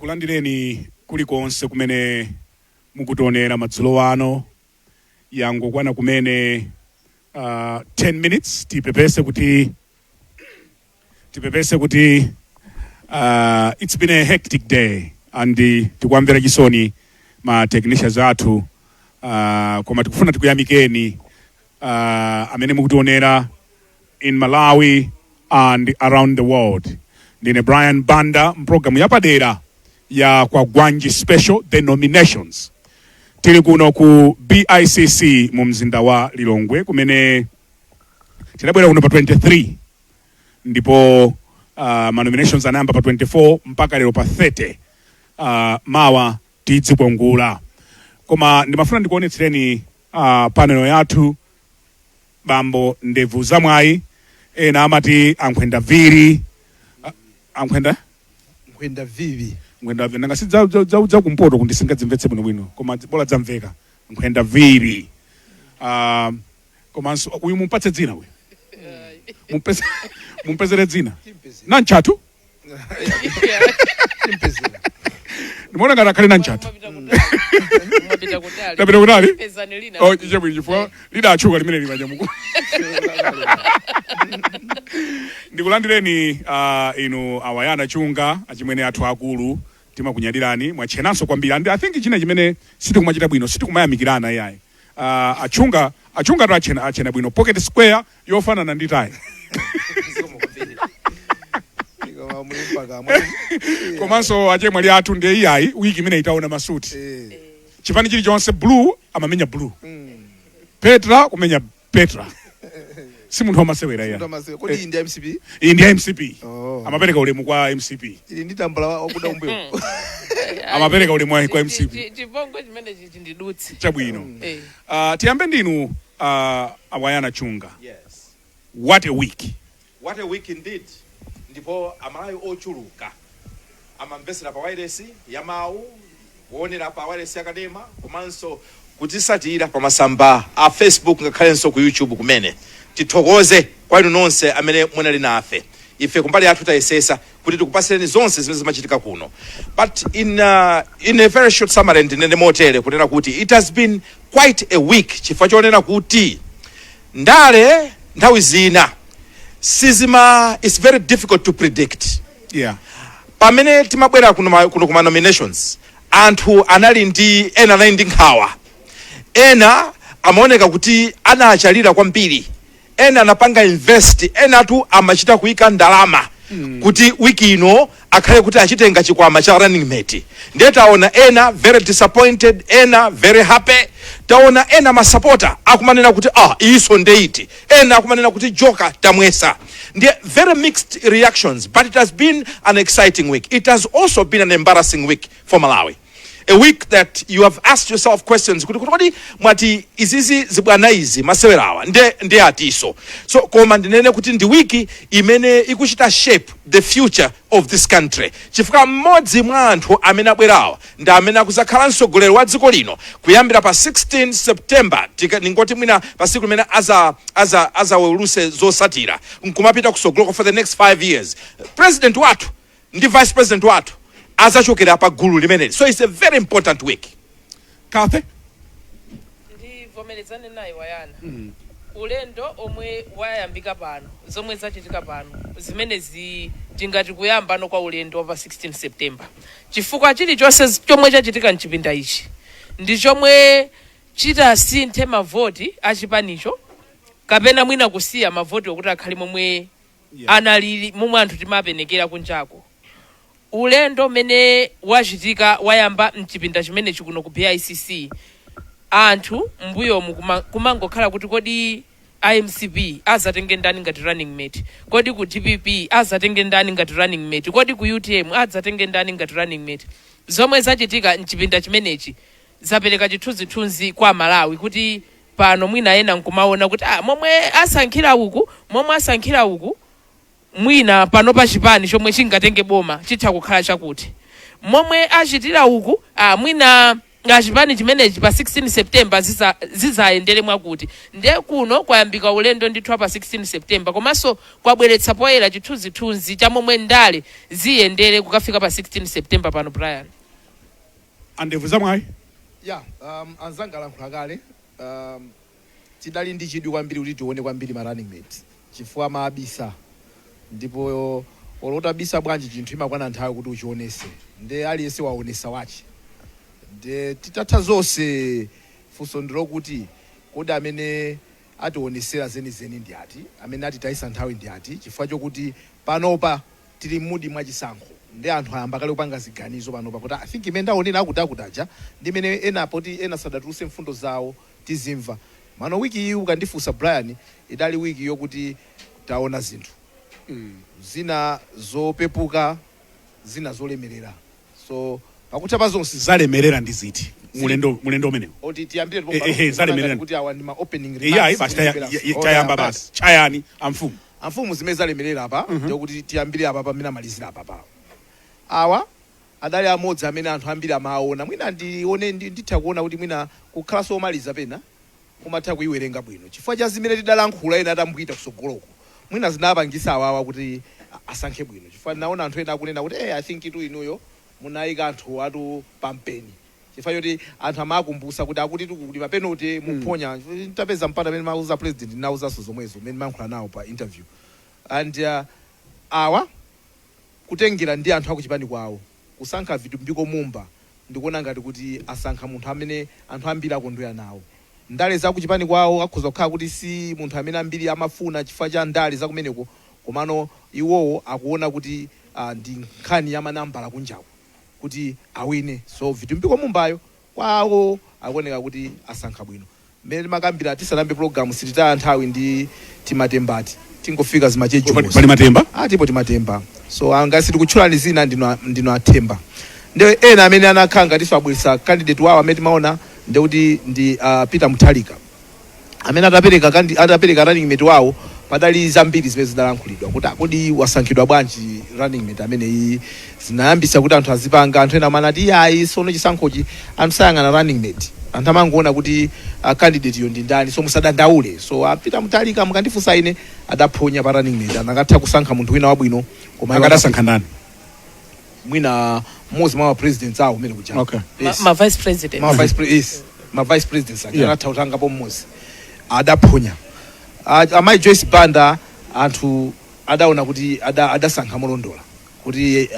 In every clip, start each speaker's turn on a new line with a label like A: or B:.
A: Tikulandireni kulikonse kumene mukutionera madzulo ano. Yangokwana kumene 10 minutes. Tipepese kuti it's been a hectic day and tikuamvera chisoni ma technicians athu, koma tikufuna tikuyamikeni amene mukutionera in Malawi and around the world. Ndine Brian Banda, mpulogalamu yapadera ya Kwagwanji Special, the nominations. Tili kuno ku BICC mu mzinda wa Lilongwe, kumene tinabwera kuno pa 23, ndipo ma nominations anayamba pa 24 mpaka lero pa 30. Mawa tidzikwangula, koma ndimafuna ndikuonetsereni panel yathu. Bambo Ndevu Zamwayi, ena amati Ankhwenda Viri, Ankhwenda
B: Nkhwenda Vivi.
A: Nkhwenda Viri, nanga si za kumpoto kuti singadzimvetse bwinobwino, koma bola dzamveka, Nkhwenda Viri. Komanso uyu mumpatse dzina, uyu mumpezere dzina Nanchatu.
B: Timpezera.
A: Ndimaona ngati akhale Nanchatu.
C: Mwapita kutali.
A: Tapita kutali?
C: Pezani lina.
A: Oh, chabwino, chifukwa lidatchuka limene limanyamuku. Ndikulandireni inu Awayana Chunga, achimwene athu akulu, timakunyadirani, mwachenanso kwambiri. And I think china chimene sitikumachita bwino, sitikumayamikirana iyayi. Achunga tu achena, achena bwino, pocket square yofanana ndi tayi.
B: Koma muli mpaka mwa.
A: Komanso achemwali athu ndiye iyayi, wiki imene itaona masuti, chipani chilichonse blue, amamenya blue. Petra kumenya Petra, si munthu wamasewera iya.
B: Ndamase kodi iyi ndi MCP?
A: Iyi ndi MCP.
B: Oh.
A: Amapereka ulemu kwa MCP.
B: Ili ndi tambala wakuda umbuyo.
A: Amapereka ulemu kwa MCP.
C: Chipongwe chimene chichi ndidutse.
A: Chabwino.
C: Eh.
A: Tiyambe ndinu Awayana Chunga.
D: Yes.
A: What a week!
D: What a week indeed. Ndipo Amalawi ochuluka amamvesera pa wireless ya mawu, kuonera pa wireless yakanema, komanso kutisatira pa masamba a Facebook, ngakhalenso ku YouTube kumene. Tithokoze kwa inu nonse amene munali nafe. Ife kumbali yathu tayesesa kuti tikupasireni zonse zimene zimachitika kuno, but in a very short summary ndinene motere, kunena kuti it has been quite a week, chifukwa chonena kuti ndale nthawi zina sizima, it's very difficult to predict. Pamene timabwera kuno, kuno kuma nominations, anthu anali ndi, ena anali ndi nkhawa, ena amaoneka kuti anachalira kwambiri, ena anapanga invest, enatu amachita kuyika ndalama kuti wiki ino akhale kuti achitenga chikwama cha running mate. Ndiye taona ena very disappointed, ena very happy. Taona ena masapota akumanena kuti, "Ah, iso ndeiti," ena akumanena kuti, "Joka tamwesa." Ndiye very mixed reactions, but it has been an exciting week. It has also been an embarrassing week for Malawi, a week that you have asked yourself questions kuti kodi mwati izizi zibwana izi masewerawa nde atiso? So koma ndinene kuti ndi wiki imene ikuchita shape the future of this country, chifukwa mmodzi mwa anthu amene abwerawa ndi amene akuzakhala mtsogoleri wa dziko lino kuyambira pa 16 September. Ningoti mwina pa siku limene azaweruse zosatira nkumapita kusogoloko for the next 5 years, president wathu ndi vice president wathu azachokera pa gulu limeneli. So it's a very important week.
A: Kathe.
C: Ndivomerezane naye Wayana. Ulendo omwe wayambika pano, zomwe zachitika pano zimenezi, tingati kuyambano kwa ulendo wa pa 16 September, chifukwa chilichonse chomwe chachitika mchipinda ichi ndi chomwe chitasinthe mavoti achipanicho, kapena mwina kusiya mavoti okuti akhale momwe analili, momwe anthu timapenekera kunjako. Ulendo umene wachitika, wayamba mchipinda chimenechi kuno ku BICC, anthu mbuyomu kumangokhala kuti, kodi iMCP azatenge ndani ngati running mate? Kodi ku DPP azatenge ndani ngati running mate? Kodi ku UTM adzatenge ndani ngati running mate? Zomwe zachitika mchipinda chimenechi zapereka chithunzithunzi kwa Malawi kuti pano mwina ena nkumaona kuti, ah, momwe asankhira uku, momwe asankhira uku, mwina pano pa chipani chomwe chingatenge boma chitha kukhala chakuti. Momwe achitira uku, ah, mwina Chipani chimenechi pa 16 September zizayendere mwakuti. Ndiye kuno kwayambika ulendo ndithu pa 16 September, komanso kwabweretsa poyera chithunzithunzi cha momwe ndale ziyendere kukafika pa 16 September pano, Brian.
A: Andevu zamwayi.
B: Ya, anzanga alankhula kale. Tidali ndi chidwi kwambiri kuti tione kwambiri ma running mate, chifukwa maabisa, ndipo olotabisa bwanji chinthu imakwana nthawi kuti uchionese. Nde aliyense waonesa wache. Nde titatha zonse, funso ndilokuti kodi amene ationesera zenizeni ndi ati, amene atitayisa nthawi ndi ati? Chifukwa chokuti panopa tili m'mood mwachisankho, ndi anthu ayamba kale kupanga ziganizo panopa kuti I think imene ndaonera akuti akutaja ndi imene ena poti ena sadatuluse mfundo zawo, tizimva mano. Wiki iyi, ukandifunsa Brian, idali wiki yokuti taona zinthu zina zopepuka, zina zolemerera. So pakutha pa zonse,
A: Zalemerera ndi ziti mulendo umenewu?
B: Oti tiyambire?
A: Zalemerera.
B: Kuti awa ndi ma opening
A: Iyayi, basi, tayamba basi, chayani amfumu.
B: Amfumu, zimene zalemerera apa ndikuti tiyambire apa pamene amalizira apa pa awa adali amodzi amene anthu ambiri amaona. Mwina ndione nditha kuona kuti mwina kukhalanso omaliza pena kumatha kuiwerenga bwino, chifukwa cha zimene tidalankhula ena atambwita kusogoloko, mwina zinapangisa awawa kuti asankhe bwino, chifukwa ndinaona anthu ena akunena kuti hey, I think tu inuyo munayika anthu atu pampeni, chifukwa choti anthu amakumbusa kuti akuti kuti ma penalty muphonya. Tapeza mpata amene mauza president, ndinauzanso zomwezo mmene mayankhula nawo pa interview. And awa kutengera ndi anthu akuchipani kwawo, kusankha Vitumbiko Mumba, ndikuona ngati kuti asankha munthu amene anthu ambiri akondwera nawo. Ndale zakuchipani kwawo akhoza kukhala kuti si munthu amene ambiri amafuna chifukwa cha ndale zakumeneko, komano iwowo akuona kuti ndi nkhani ya manambala kunjaku kuti awine. So Vitumbiko Mumbayo kwawo akuoneka kuti asankha bwino. Mmene timakambira tisanambe program, sititaya nthawi ndi timatembati, tingofika zimachejumosi.
A: Pali matemba?
B: Ah, tipo timatemba. So angasi tikutchulani zina, ndino athemba. Ndi ena amene anakhala ngatinso abweretsa candidate wawo amene timaona, ndikuti ndi Peter Mutharika amene atapereka running mate wawo. Padali zambiri zimene zidalankhulidwa kuti akodi wasankhidwa bwanji running mate ameneyi. Zinayambisa kuti anthu azipanga, anthu ena amanati iyayi, sono chisankhochi anthu sayang'ana running mate, anthu amangoona kuti candidate yo ndi ndani, so musadandaule. So Peter Mutharika, mukandifunsa ine, adaphonya pa running mate. Anakatha kusankha munthu wina wabwino, koma iwo
A: Akadasankha ndani?
B: Mwina mmodzi mwa ma presidents awo kumene kuja.
A: Okay.
B: Yes.
C: Ma vice president.
B: Yes, ma vice presidents ake. Anatha kutangapo mmodzi, adaphonya. Amayi Joyce Banda, anthu adaona kuti adasankha molondola kuti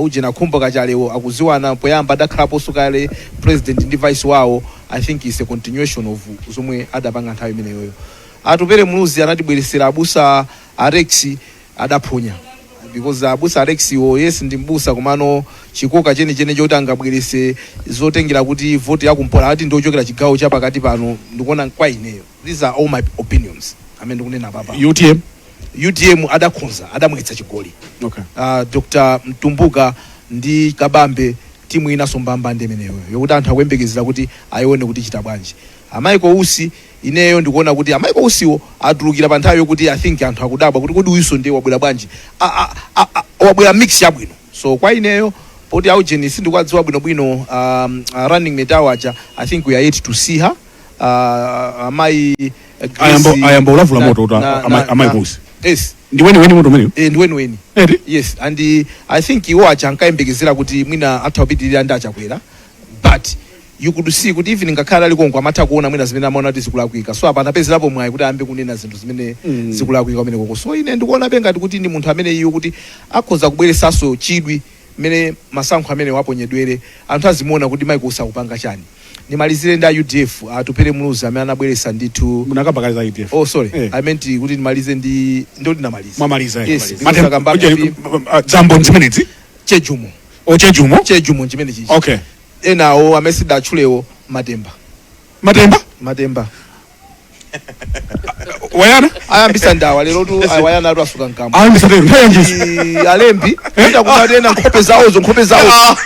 B: uje nakhumbo kachalewo akuziwana poyamba, adakhalaponso kale president ndi vice wawo. I think is a continuation of zomwe adapanga nthawi imeneyoyo. Atupere Muluzi anatibweresera abusa Alex, adaphonya because abusa Alex wo, yes, ndi mbusa, komano chikoka chenichene choti angabwerese zotengera kuti voti yakumpoto ati ndiochokera chigawo chapakati pano, ndikuona kwa ineyo, these are all my opinions amene ndikunena papa.
A: UTM?
B: UTM adakhonza, adamwetsa chigoli. Dr Mtumbuka ndi Kabambe, timu inanso mbambande imeneyo yokuti anthu akuyembekezera kuti ayione kuti chita bwanji. A Michael Usi, ineyo ndikuona kuti a Michael Usiwo atulukira pa nthawi yokuti I think anthu akudabwa kuti kodi uyuso ndiye wabwera bwanji? Wabwera mix yabwino. So kwa ineyo, poti aujeni sindikuwadziwa bwinobwino running mate awo aja, I think we are yet to see her, amayi Grace.
A: Ayamba ulavula moto kuti amayi Usi.
B: Yes.
A: Ndi weniweni moto umeneyo?
B: Eh, ndi weniweni.
A: Eti?
B: Yes, and I think iwo aja ankayembekezera kuti mwina atha kupitirira ndi Achakwera, but you could see kuti even ngakhale ali konko amatha kuona mwina zimene amaona kuti zikulakwika. So apa anapezerapo mwayi kuti ayambe kunena zinthu zimene zikulakwika kumene koko. So ine ndikuona pe ngati kuti ndi munthu amene iyo kuti akhoza kubweresanso chidwi mmene masankho amene waponyedwere, anthu azimuona kuti Michael Usi akupanga chani. Ndimalizire ndi a UDF, Atupere Muluzi amene anabweresa ndithu.
A: Munakamba kale za UDF.
B: Oh, sorry.
A: Eh.
B: I meant kuti ndimalize ndi ndoti ndamaliza.
A: Mwamaliza, eh.
B: Yes, because akamba
A: Dzambo zimenezi?
B: Chejumo.
A: Ochejumo.
B: Chejumo chimene chichi. Enawo amene sidatchulewo, matemba.
A: Matemba?
B: Matemba.
A: Wayana.
B: Ayambisa ndawa lero tu, awayana atu asuka mkamwa.
A: Ayambisa lero nthawi yanjisi?
B: Alembi enda kuti ena nkhope zawozo, nkhope zawo.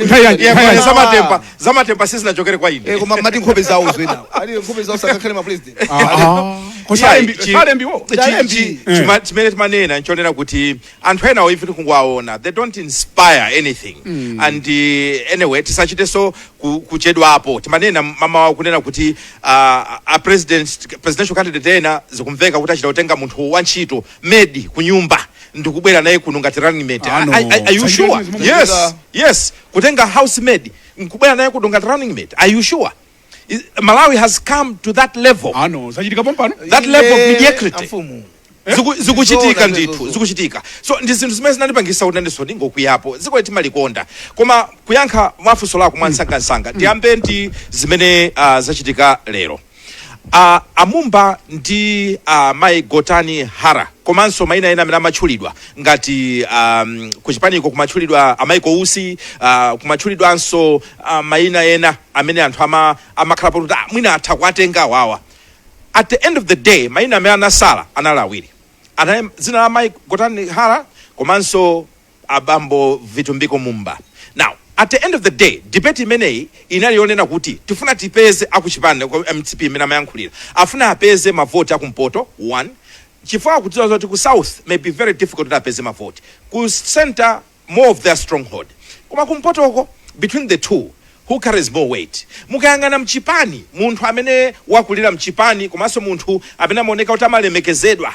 A: Nthawi yanji?
D: Yeah,
A: Nthawi yanji?
D: Zamatemba, zamatemba sizinachokere kwa ine.
B: Koma mati nkhope zawozo, enawo ali nkhope zawo sangakhale ma president.
A: Ah, ah. Kosalembi
D: Chi-
A: salembiwo.
D: Chimene timanena nchonena kuti anthu enawo ife tikungowaona, they don't inspire anything. And anyway, tisachitenso kuchedwapo. Timanena mamawa kunena kuti a presidential candidate ena zikumveka kuti achita kutenga munthu wantchito, maid, kunyumba ndikubwera naye kuno ngati running mate.
A: Ah, no.
D: Are you sure? Yes, kutenga housemaid nkubwera naye kuno ngati running mate. Are you sure? Malawi has come to that level?
A: Ah, no, zachitika pompano.
D: That level of mediocrity.
B: Amfumu.
D: Zikuchitika
B: Zoona.
D: ndithu.
B: Zozo.
D: Zikuchitika. So ndi zinthu zimene zinandipangisa kuti nandiso ndingokwiyapo. Dziko timalikonda, koma kuyankha mwafunso lako mwansangansanga, tiyambe ndi zimene zachitika lero. Amumba ndi mayi Gotani Hara komanso mayina ena amene amatchulidwa ngati kuchipaniko kumatchulidwa amaiko Usi, kumatchulidwanso mayina ena amene anthu amakhalapo kuti mwina atha kuwatenga awawa. At the end of the day, mayina amene anasala anali awiri. Anali dzina la mayi Gotani Hara komanso abambo Vitumbiko Mumba. Now, at the end of the day, debate imeneyi inali yonena kuti tifuna tipeze akuchipani kwa MCP imene amayankhulira, afuna apeze mavoti akumpoto one, chifukwa akudziwa zoti ku south may be very difficult kuti apeze mavoti, ku center more of their stronghold, koma kumpotoko, between the two, who carries more weight? Mukayang'ana mchipani, munthu amene wakulira mchipani komanso munthu amene amaoneka kuti amalemekezedwa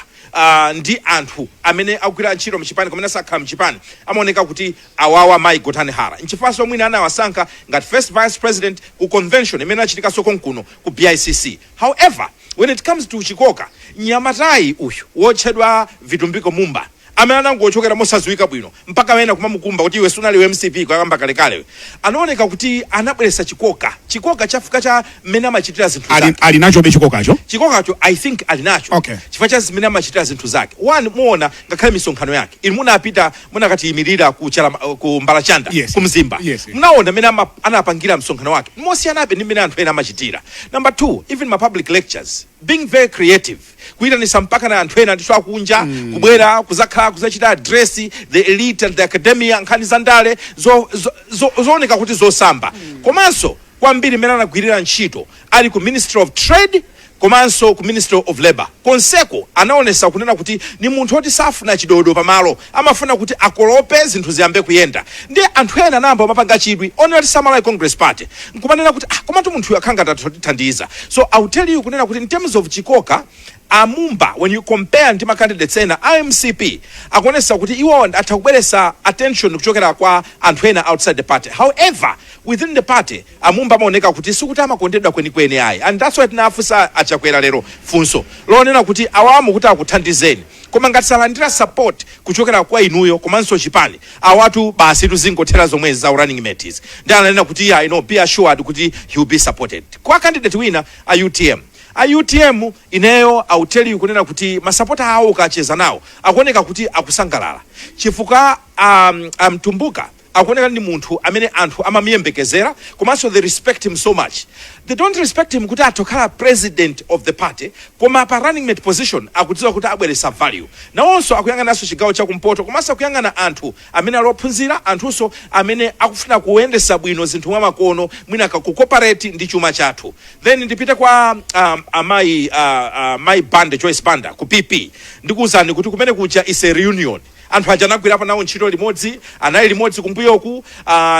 D: ndi anthu amene akugwira ntchito mchipani kumene sakhala mchipani, amaoneka kuti awawa, mayi Gotani Hara. Nchifukwa mwina anawasankha ngati first vice president ku convention imene achitikanso konkuno ku BICC. However, when it comes to chikoka, nyamatayi uyu wotchedwa Vitumbiko Mumba, amene anangochokera mosadziwika bwino, mpaka amene kumamukumba kuti iwe sunali wa MCP kuyamba kalekale, anaoneka kuti anabweretsa chikoka, chikoka chafika cha mmene amachitira zinthu zake.
A: Ali nachobe chikokacho?
D: Chikokacho I think ali nacho chifukwa cha zimene amachitira zinthu zake. One, muona ngakhale misonkhano yake inu munapita, munakatiyimirira ku ku Mbalachanda, ku Mzimba, munaona mmene anapangira msonkhano wake, mosiyanabe ndi mmene anthu ena amachitira. Number two, even ma public lectures, being very creative, kuyitanisa mpaka na anthu ena ndithu akunja kubwera kuzakhala kuzachita address the elite and the academia, nkhani za ndale zooneka kuti zosamba. Komanso kwambiri mmene anagwirira ntchito ali ku Ministry of Trade komanso ku Ministry of Labor, konseko anaonesa kunena kuti ni munthu woti safuna chidodo pamalo, amafuna kuti akolope zinthu ziyambe kuyenda. Ndi anthu ena anayamba amapanga chidwi onera kuti Malawi Congress Party nkumanena kuti, ah, komatu munthuyu akhanga tatithandiza. So I will tell you kunena kuti in terms of chikoka, amumba, when you compare ndi ma candidates ena a MCP, akuonesa kuti iwo atha kubweretsa attention kuchokera kwa anthu ena outside the party. However, within the party, amumba amaoneka kuti sikuti amakondedwa kwenikweni ayi. And that's why tinafunsa achakwera lero funso lonena kuti awamu kuti akuthandizeni, koma ngati salandira support kuchokera kwa inuyo komanso chipani, awatu basi tuzingothera zomwezi za running mates. Ndi ananena kuti yeah, be assured kuti he will be supported. Kwa candidate wina a UTM, a UTM, ineyo I will tell you kunena kuti masapota awo ukacheza nawo akuoneka kuti akusangalala chifukwa amtumbuka akuoneka ndi munthu amene anthu amamuyembekezera, komanso they respect him so much. They don't respect him kuti atokhala president of the party, koma pa running mate position akudziwa kuti abweresa value. Nawonso akuyang'ananso chigawo chakumpoto, komanso akuyang'ana anthu amene ali ophunzira, anthunso amene akufuna kuyendesa bwino zinthu mwamakono, mwina kakucooperate ndi chuma chathu. Then ndipite kwa amayi mayi Banda, Joyce Banda, ku PP. Ndikuwuzani kuti kumene kuja is a reunion. Anthu aja anagwirapo nawo ntchito limodzi, anali limodzi kumbuyoku,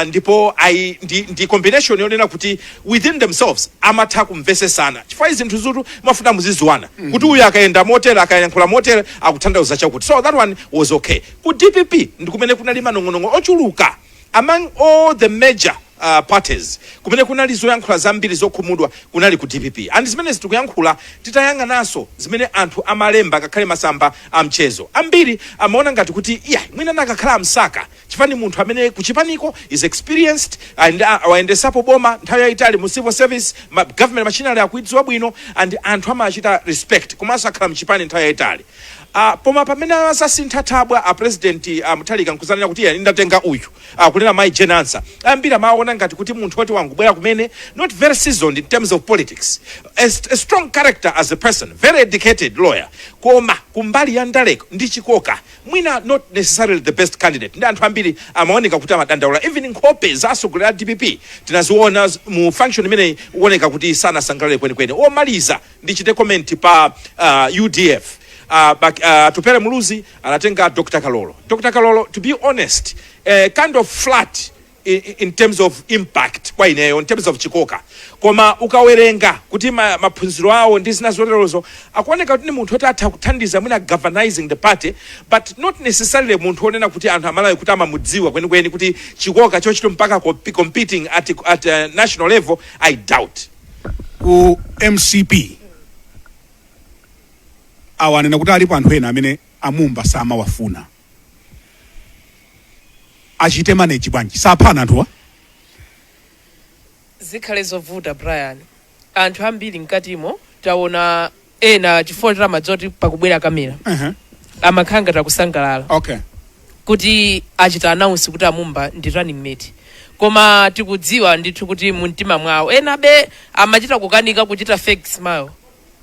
D: ndipo ndi combination yonena kuti within themselves amatha kumvesesana, chifukwa izi zinthu zutu mafuna muziziwana kuti uyu akayenda motere, akayankhula motere, akutanthauza chakuti. So that one was okay. Ku DPP ndi kumene kunali manong'onong'o ochuluka. Among all the major parties, kumene kunali zoyankhula zambiri zokhumudwa kunali ku DPP. And zimene tikuyankhula titayang'ananso zimene anthu amalemba, ngakhale masamba a mchezo, ambiri amaona ngati kuti iya, mwina nakakhala amsaka, chifukwa ndi munthu amene kuchipaniko is experienced and wayendesapo boma nthawi yayitali mu civil service, government machinery akuidziwa bwino, and anthu amachita respect, komanso akhala mchipani nthawi yayitali. Poma pamene asasintha thabwa, a President Mutharika nkuzanena kuti iye ndatenga uyu, kunena Mai Jane Ansah, ambiri amaona ngati kuti munthu woti wangubwera kumene, not very seasoned in terms of politics, a strong character as a person, very educated lawyer, koma kumbali ya ndaleko ndi chikoka mwina not necessarily the best candidate. Ndi anthu ambiri amaoneka kuti amadandaula. Even nkhope za atsogoleri a DPP tinaziona mu function imeneyi, kuoneka kuti sanasangalale kwenikweni. Omaliza, ndichite comment pa UDF. Tupele Muluzi anatenga Dr Kalolo. Dr Kalolo, to be honest, kind of flat in terms of impact kwa ineyo, in terms of chikoka, koma ukawerenga kuti maphunziro awo ndi zina zoterozo, akuoneka kuti ni munthu oti atha kuthandiza mwina galvanizing the party, but not necessarily munthu wonena kuti anthu Amalawi kuti amamudziwa kwenikweni, kuti chikoka chochito mpaka competing at national level, I doubt.
A: Ku MCP awanena kuti alipo anthu ena amene amumba samawafuna. Achite manage bwanji? Saphana anthuwa?
C: Zikhale zovuta, Brian. Anthu ambiri mkatimo taona ena, chifukwa tamadzoti pakubwera kamera, amakhala ngati akusangalala kuti achita announce kuti amumba ndi running mate, koma tikudziwa ndithu kuti mumtima mwawo ena be amachita kukanika kuchita fake smile,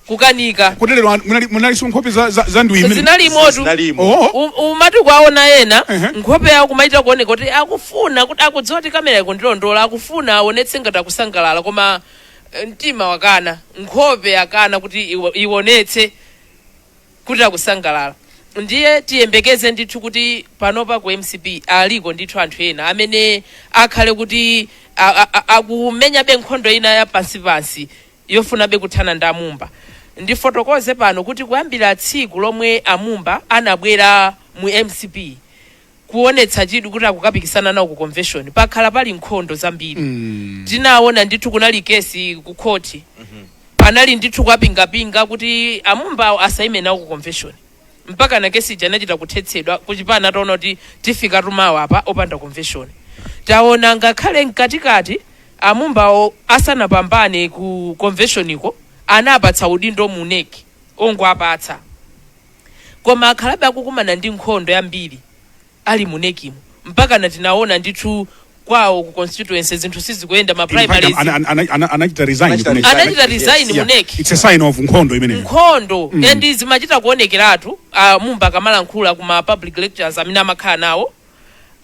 C: kukanika.
A: Kuti lero munalinso nkhope za ndwi imene
C: Zinalimotu.
D: Zinalimo.
A: Oh.
C: Umati kwaona ena, nkhope yawo kumaita kuoneka kuti akufuna kuti akudziwa kuti kamera ikundilondola, akufuna aonetse ngati akusangalala, koma mtima wakana, nkhope yakana kuti ionetse kuti akusangalala. Ndiye tiyembekeze ndithu kuti panopa ku MCP aliko ndithu anthu ena amene akhale kuti akumenyabe nkhondo ina ya pansipansi yofunabe kuthana ndi amumba. Ndifotokoze pano kuti kuyambira tsiku lomwe amumba anabwera mu MCP kuonetsa chidwi kuti akukapikisana nawo ku convention, pakhala pali nkhondo zambiri. Tinaona ndithu kunali kesi ku khoti, panali ndithu kwapingapinga kuti amumbawo asaime nawo ku convention, mpaka na kesi ija inachita kuthetsedwa kuchipana ataona kuti tifika tumawa apa opanda convention. Taona ngakhale mkatikati amumbawo asanapambane ku convention iko, anapatsa udindo mu NEC, ongoapatsa, koma akhalabe akukumana ndi nkhondo yambiri ali mu NECimo, mpaka na tinaona ndithu kwawo ku constituency zinthu sizikuyenda, ma
A: In fact,
C: primaries.
A: Anachita resign.
D: Anachita
A: Kuneki.
D: resign.
C: Anachita resign mu
A: Yeah.
C: NEC.
A: It's a sign of nkhondo imeneyo.
C: Nkhondo. And zimachita kuonekeratu mumba akamalankhula kuma public lectures amene amakhala nawo,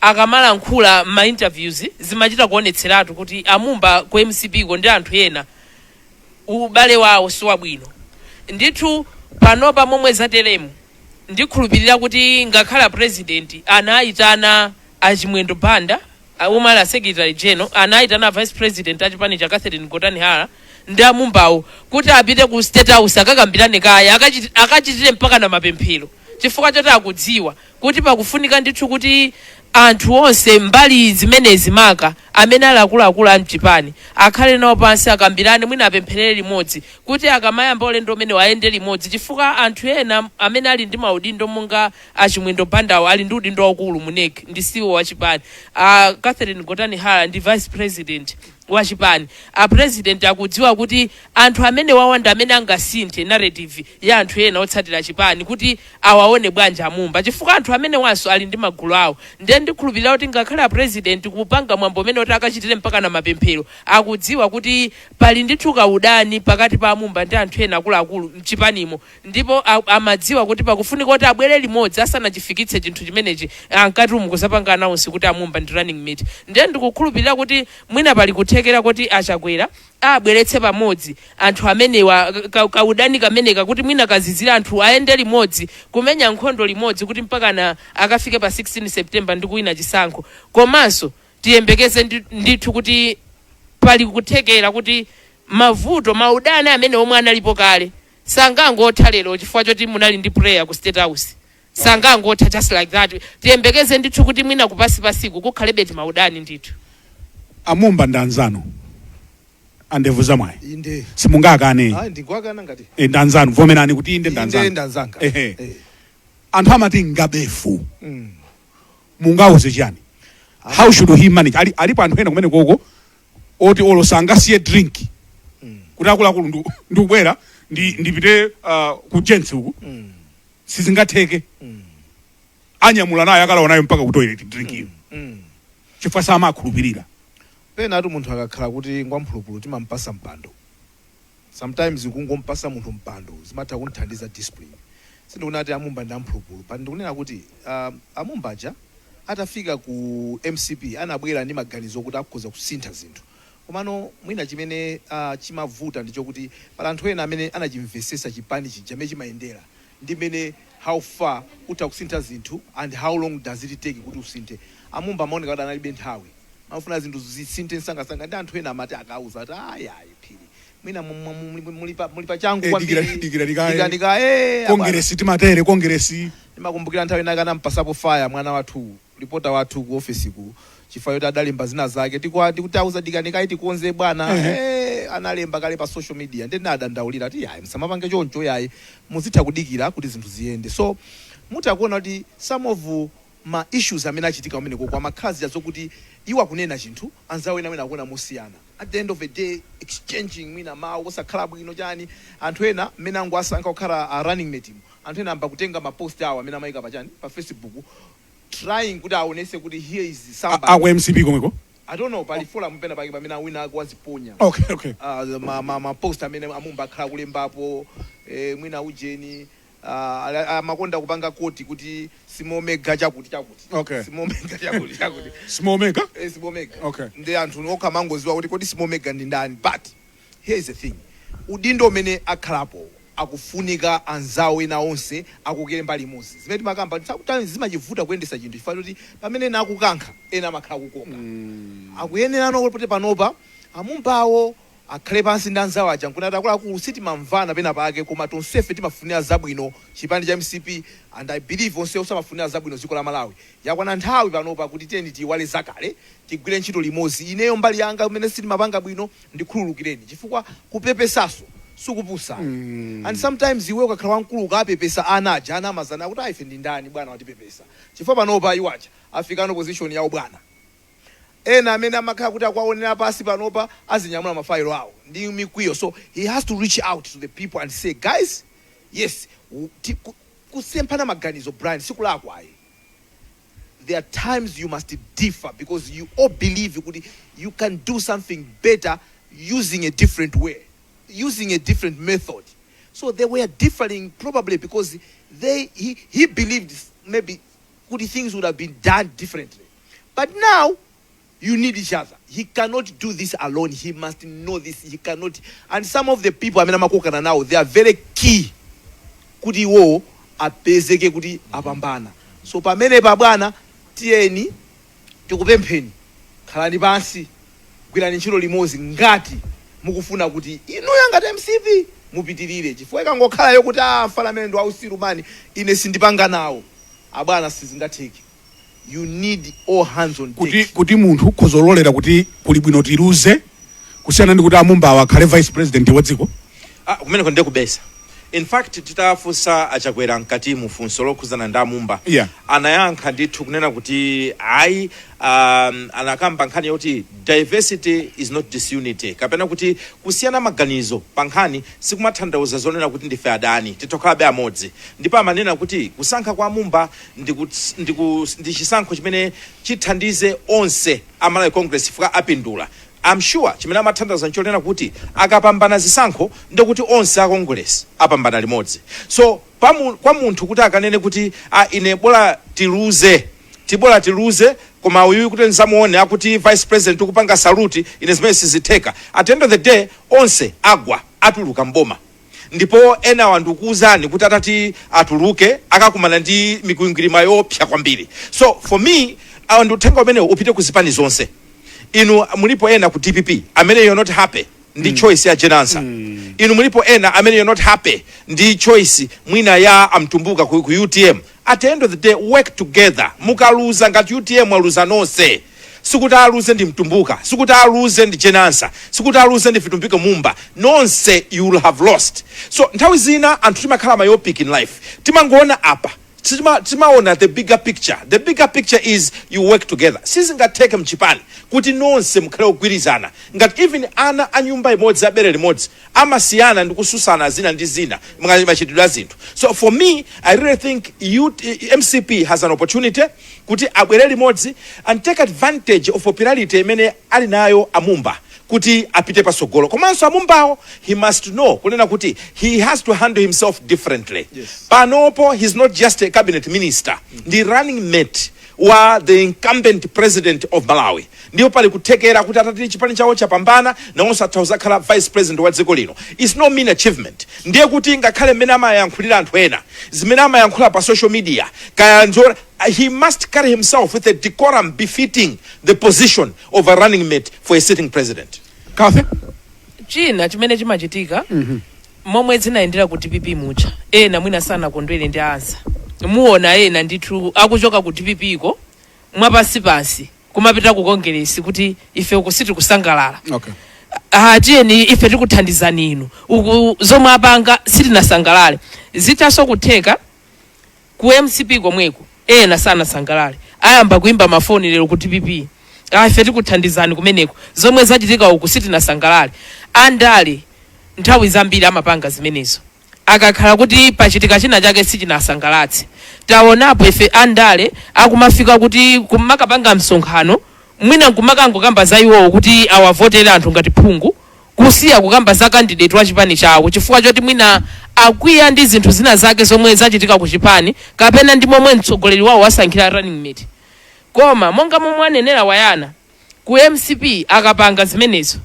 C: akamalankhula ma interviews, zimachita kuonetseratu kuti amumba ku MCP ko ndi anthu ena ubale wawo siwabwino ndithu. Panopa momwe zateremu, ndikhulupirira kuti ngakhala President anayitana Achimwendo Banda omwe ali a Secretary General, anayitana Vice President achipani cha Catherine Gotani Hara ndi amumbawo kuti apite ku State House akakambirane kaya akachitire mpaka na mapemphero, chifukwa choti akudziwa kuti pakufunika ndithu kuti anthu onse mbali zimenezi, maka amene ali akuluakulu a mchipani, akhale nawo pansi, akambirane, mwina apempherere limodzi kuti akamayamba ulendo umene ayende limodzi, chifukwa anthu ena amene ali ndi maudindo monga Achimwendo Bandawo ali ndi udindo waukulu mu NEC, ndi CEO wa chipani, Catherine Gotani Hara ndi Vice President wa chipani. A President akudziwa kuti anthu amene wawanda amene angasinthe narrative ya anthu ena otsatira chipani kuti awaone bwanji amumba, chifukwa anthu amene wanso ali ndi magulu awo. Ndiye ndikhulupirira kuti ngakhale a President kupanga mwambo umene kuti akachitire mpaka na mapemphero, akudziwa kuti pali ndithu kaudani pakati pa amumba ndi anthu ena akuluakulu mchipanimo, ndipo amadziwa kuti pakufunika kuti abwere limodzi asanachifikitse chinthu chimenechi ankati umu kuzapanga announce kuti amumba ndi running mate. Ndiye ndikukhulupirira kuti mwina pali kuthekera kuti Achakwera abweretse pamodzi anthu amenewa, kaudani kameneka kuti mwina kazizira, anthu ayende limodzi kumenya nkhondo limodzi kuti mpakana akafike pa 16 September ndi kuwina chisankho. Komanso tiyembekeze ndithu kuti pali kuthekera kuti mavuto, maudani amene omwe analipo kale sangangotha lero chifukwa choti munali ndi prayer ku State House, sangangotha just like that. Tiyembekeze ndithu kuti mwina kupasipasiku kukhalebe timaudani ndithu.
A: Amumba ndi anzanu, andevu zamwayi.
B: Inde.
A: Simungakane.
B: Ayi, ndingwakana ngati
A: Eh, ndi anzanu, vomerani kuti inde, ndi
B: Inde.
A: anzanu.
B: Ndanzanga.
A: Ehe.
B: Eh.
A: Anthu amati ngabefu. Mungauze chiyani? How should he manage? Alipo anthu ena kumene koko oti olo sangasiye drink kuti akuluakulu ndikubwera ndipite ku gents uku. Sizingatheke. Anyamula nayo, akalawa nayo mpaka ku toilet drink iyo, chifukwa samakhulupirira.
B: Penatu munthu akakhala kuti ngwamphulupulu, timampasa mpando. Sometimes kungompasa munthu mpando zimatha kunthandiza discipline. Sindikunati amumba ndi amphulupulu, but ndikunena kuti amumbaja atafika ku MCP anabwera ndi maganizo kuti akhoza kusintha zinthu. Komano mwina chimene chimavuta ndichokuti pali anthu ena amene anachimvesesa chipani chija chimene chimayendera ndi mmene how far utha kusintha zinthu and how long does it take kuti usinthe. Amumba amaoneka kuti analibe nthawi, amafuna zinthu zisinthe msangasanga, ndi anthu ena amati akauza kuti ayayi, Phiri, mwina muli pa changu kwambiri.
A: Dikira dikaye.
B: Dikira dikaye, abwana.
A: Kongeresi timatere, kongeresi.
B: Ndimakumbukira nthawi inake anampasapo fire mwana wathu, reporter wathu ku office ku, chifukwa choti adalemba zina zake. Tikutauza dikani tikonze bwana. Analemba kale pa social media, ndi adandaulira ti yayi, msamapange choncho yayi, muzitha kudikira kuti zinthu ziyende. So mutakuona kuti some of ma issues amene achitika kumeneko kwa makhazi zokuti iwo akunena chinthu, anzawo ena wena akuona mosiyana. At the end of the day, exchanging mwina mawu osakhala bwino chani, anthu ena mmene angu asankha kukhala a running mate mu, anthu ena amba kutenga ma post awo amene amayika pachani, pa Facebook, trying kuti aonese kuti here is somebody.
A: Aku MCP komweko?
B: I don't know, pali forum pena pake pamene awina ako aziponya ma post amene amumba akhala kulembapo, mwina ujeni amakonda kupanga quote kuti "small mega" chakuti chakuti. "Small mega" chakuti chakuti.
A: Small mega.
B: Small mega. Ndi anthu okha mangoziwa kuti kodi small mega ndi ndani. But here is the thing, udindo umene akhalapo akufunika anzawo ena onse akukere mbali imodzi. Zimene timakamba, sometimes zimachivuta kuyendesa chinthu chifukwa choti pamene ena akukankha, ena amakhala kukoka. Akuyenerano kuti panopa amumbawo akhale pansi ndi anzawo aja nkunati, "Akuluakulu, sitimamvana pena pake, koma tonsefe timafunira zabwino chipani cha MCP, and I believe onse osamafunira zabwino dziko la Malawi. Yakwana nthawi panopa kuti tiyeni tiyiwale zakale, tigwire ntchito limodzi. Ineyo mbali yanga kumene sitimapanga bwino, ndikhululukireni," chifukwa kupepesaso sikupusa. And sometimes iwe ukakhala wamkulu ukapepesa ana aja, ana amazana kuti, "Aife ndi ndani bwana watipepesa?" Chifukwa panopa iwo aja afikano position yawo bwana. Ena amene amakhala kuti akuwaonera pasi panopa azinyamula mafailo awo ndi mikwiyo. So he has to reach out to the people and say, "Guys, yes, kusemphana maganizo, Brian, sikulakwa ayi. There are times you must differ because you all believe kuti you can do something better using a different way, using a different method." So they were differing probably because he believed maybe kuti things would have been done differently, but now you need each other. He cannot do this alone. He must know this. He cannot. And some of the people amene amakokana nawo, they are very key kuti iwowo apezeke kuti apambana. So pamene pa bwana, tiyeni tikupempheni, khalani pansi, gwirani ntchito limodzi ngati mukufuna kuti inuyo ngati MCP mupitirire, chifukwa ikangokhalayo kuti, "Ah, mfana amene ndi wausiru mani, ine sindipanga nawo," abwana, sizingatheke. You need all hands on deck.
A: Kuti munthu ukhozololera kuti kuli bwino tiluze kusiyana ndi kuti amumbawa akhale vice president wa dziko?
D: Ah, kumeneko ndiye kubesa. In fact, titafunsa achakwera mkati mu funso lokhuzana ndi amumba, anayankha ndithu kunena kuti ayi, anakamba nkhani yoti diversity is not disunity, kapena kuti kusiyana maganizo pa nkhani sikumatanthauza zonena kuti ndife adani, titokhalabe amodzi. Ndipo amanena kuti kusankha kwa amumba ndi chisankho chimene chithandize onse a Malawi Congress chifukwa apindula. I'm sure chimene amatanthauza nchonena kuti akapambana zisankho, ndikuti onse a Congress apambana limodzi. So kwa munthu kuti akanene kuti, "Ah, ine bola tiluze, tibola tiluze, koma uyu kuti nzamuone akuti vice president ukupanga salute, ine zimene sizitheka," at the end of the day onse agwa, atuluka mboma. Ndipo enawa ndikuwuzani kuti atati atuluke akakumana ndi mikwingwirima yopsa kwambiri. So for me, awa ndi uthenga umenewu upite ku zipani zonse. Inu mulipo ena ku DPP amene you're not happy ndi choice ya Jane Ansah. Inu mulipo ena amene you're not happy ndi choice mwina ya amtumbuka ku UTM. At the end of the day, work together. Mukaluza ngati UTM, aluza nonse. Sikuti aluze ndi Mtumbuka, sikuti aluze ndi Jane Ansah, sikuti aluze ndi Vitumbiko Mumba. Nonse you will have lost. So nthawi zina anthu timakhala myopic in life, timangoona apa. Timaona the bigger picture. The bigger picture is you work together. Sizingatheke mchipani kuti nonse mukhale ogwirizana. Ngati even ana a nyumba imodzi, abere limodzi, amasiyana ndi kususana zina ndi zina machitidwe a zinthu. So for me, I really think MCP has an opportunity kuti abwere limodzi and take advantage of popularity imene ali nayo Amumba kuti apite pasogolo. Komanso Amumbawo, he must know kunena kuti he has to handle himself differently. Panopo he's not just a cabinet minister, ndi running mate wa the incumbent president of Malawi. Ndipo pali kuthekera kuti atati chipani chawo chapambana, nawonso atha kuzakhala vice president wa dziko lino. It's no mean achievement. Ndiye kuti ngakhale mmene amayankhulira anthu ena, zimene amayankhula pa social media kaya nzo, he must carry himself with a decorum befitting the position of a running mate for a sitting president.
A: Kathy?
C: China chimene chimachitika, momwe zinayendera ku DPP mucha, ena mwina sanakondwere ndi Ansah. Muona ena ndithu akuchoka ku DPP ko mwapansipansi kumapita ku Kongeresi kuti ife uku sitikusangalala. Ah, tiyeni ife tikuthandizani inu, uku zomwe apanga sitinasangalale. Zitanso kutheka ku MCP komweko ena sanasangalale, ayamba kuimba mafoni lero ku DPP: "Ah, ife tikuthandizani kumeneko, zomwe zachitika uku sitinasangalale." Andale nthawi zambiri amapanga zimenezo akakhala kuti pachitika china chake sichinasangalatse. Taonapo ife andale akumafika kuti kumakapanga msonkhano, mwina nkumakangokamba za iwowo kuti awavotere anthu ngati phungu, kusiya kukamba za candidate wa chipani chawo, chifukwa choti mwina akwiya ndi zinthu zina zake zomwe zachitika ku chipani kapena ndi momwe mtsogoleri wawo wasankhira running mate. Koma monga momwe anenera Wayana, ku MCP akapanga zimenezo,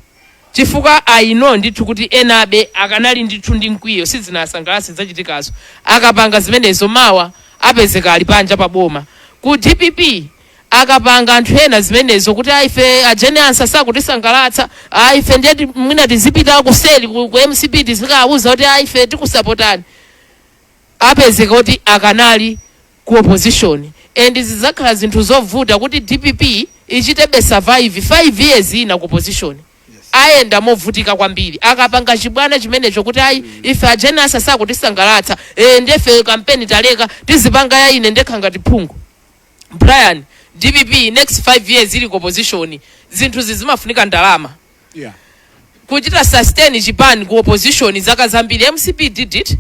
C: chifukwa aino ndithu kuti enabe akanali ndithu ndi mkwiyo, sizinasangalatse zachitikazo, akapanga zimenezo mawa apezeka ali panja pa boma. Ku DPP akapanga anthu ena zimenezo kuti aife a Jane Ansah sakutisangalatsa, aife ndiye mwina tizipita kuseli ku MCP tizikawuza kuti aife tikusapotani, apezeka kuti akanali ku opposition, and zidzakhala zinthu zovuta kuti DPP ichitebe survive 5 years ina ku opposition. Ayenda movutika kwambiri akapanga chibwana chimenecho kuti ayi, ife a Jane Ansah sakutisangalatsa, ndefe kampeni taleka, tizipanga ya ine ndekha ngati phungu. Brian, DPP next 5 years ili ku opposition, zinthu zizimafunika ndalama kuchita sustain chipani ku opposition zaka zambiri. MCP did it.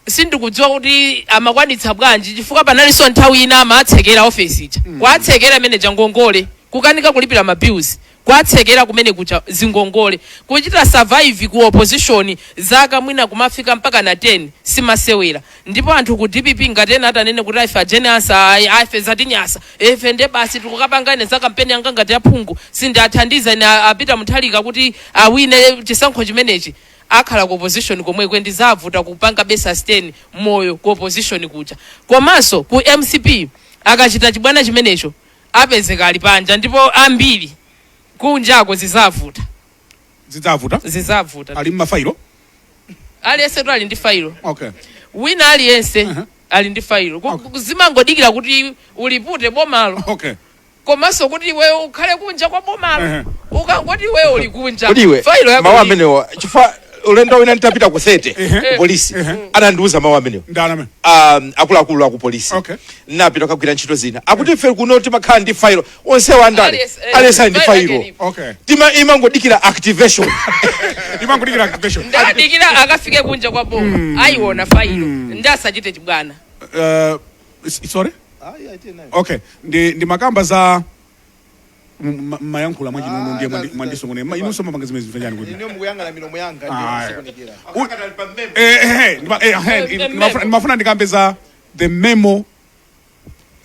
C: Sindikudziwa kuti amakwanitsa bwanji, chifukwa panalinso nthawi ina amatsekera ofesi ija, kwatsekera manager, ngongole, kukanika kulipira ma bills, kwatsekera kumene kucha zingongole. Kuchita survive ku opposition zaka mwina kumafika mpaka na 10 simasewera. Ndipo anthu ku DPP ngati ena atanene kuti ife a Jane Ansah, ife zatinyasa, ife nde basi tikukapangane za kampeni yanga ngati yaphungu, sindiathandiza ine apita Muthalika kuti awine chisankho chimenechi, akhala ku opposition komweko, ndizavuta kupanga be sustain moyo ku opposition kuja. Komanso ku MCP akachita chibwana chimenecho apezeka ali panja, ndipo ambiri kunjako zizavuta.
A: Zidzavuta.
C: Zizavuta.
A: Ali mmafailo.
C: Aliyense tu ali ndi failo. Wina aliyense ali ndi failo. Zimangodikira kuti ulipute bomalo, komanso kuti iweyo ukhale kunja kwa bomalo. Ukangoti iweyo uli kunja,
D: Kodi iwe,
C: failo yako
D: mawu amenewa, chifukwa ulendo wina nditapita ku 30 ku polisi, anandiuza mawu amenewa.
A: Ndani amene?
D: Akuluakulu aku polisi. Napita kukagwira ntchito zina, akuti ife kuno timakhala ndi failo, onsewa andale.
C: Aliyense,
D: Aliyense ali ndi
C: failo
D: failo.
C: yake ilipo.
D: Tima imangodikira activation.
A: Imangodikira activation.
C: Ndadikira akafike kunja kwa boma, ayiona failo, ndi asachite chibwana.
A: Sorry.
B: Ayi, ayi, nayo.
A: Okay, ndi makamba za mayankhula mwachinono, ndiye mwandisongone. Inunso mapanga zimene zimfanyani kuti
B: Ine mukuyang'ana milomo yanga.
A: Ah,
B: Ndiyo sokonekera.
A: Ndimafuna ndikambe za the memo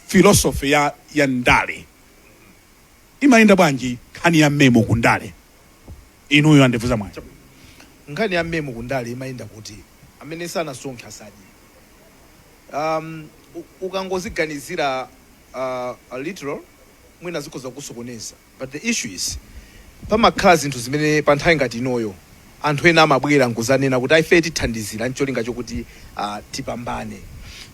A: philosophy ya ndale. Imayenda bwanji nkhani ya memo ku ndale, inuyo andivuza mwayi?
B: Nkhani ya memo kundale imayenda kuti amene sanasonkhe asadye. Ukangoziganizira a literal, mwina zikhoza kusokoneza, but the issue is pamakhala zinthu zimene pa nthawi ngati inoyo anthu ena amabwera nkuzanena kuti aife tithandizira ncholinga chokuti tipambane.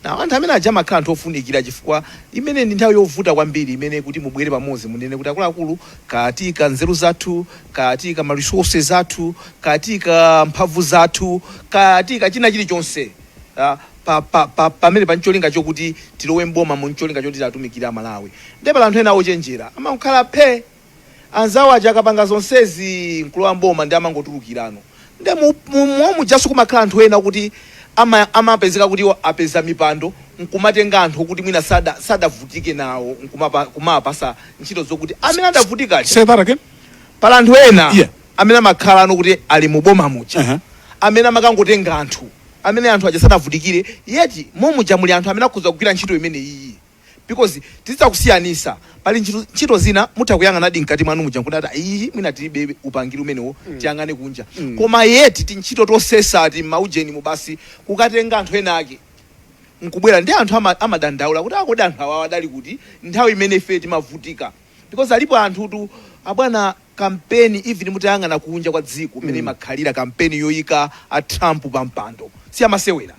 B: Na anthu amene aja amakhala anthu ofunikira, chifukwa imene ndi nthawi yovuta kwambiri imene kuti mubwere pamodzi, munene kuti akuluakulu, katika nzeru zathu, katika ma resources athu, katika mphamvu zathu, katika china chilichonse. pa, pa, pa, pamene pa ncholinga chokuti tilowe mboma mu ncholinga choti tiatumikire Amalawi. Ndipo pali anthu ena ochenjera amakhala phe, anzawo aja akapanga zonsezi nkulowa mboma ndi amangotulukirano. Nde momujaso kumakhala anthu ena kuti amapezeka kuti iwo apeza mipando nkumatenga anthu kuti mwina sadavutike nawo nkumapasa ntchito zokuti amene adavutika aja.
A: Say that again.
B: Pali anthu ena amene amakhala ano kuti ali mu boma muja, amene amakangotenga anthu amene anthu aja sanavutikire, yeti momuja muli anthu amene akhoza kugwira ntchito imene iyi, because tizidzakusiyanisa. Pali ntchito zina mutha kuyang'anadi mkati mwanu muja nkuti ati iyi mwina tilibe upangiri umenewo, tiyang'ane kunja. Koma yeti tintchito tosesa ti maujeni mu basi kukatenga anthu ena ake nkubwera, ndi anthu amadandaula kuti akodi anthu awawa adali kuti nthawi imene ife timavutika? Because alipo anthutu, abwana, kampeni, even mutayang'ana kunja kwa dziko mmene imakhalira kampeni yoyika a Trump pa mpando, si amasewera.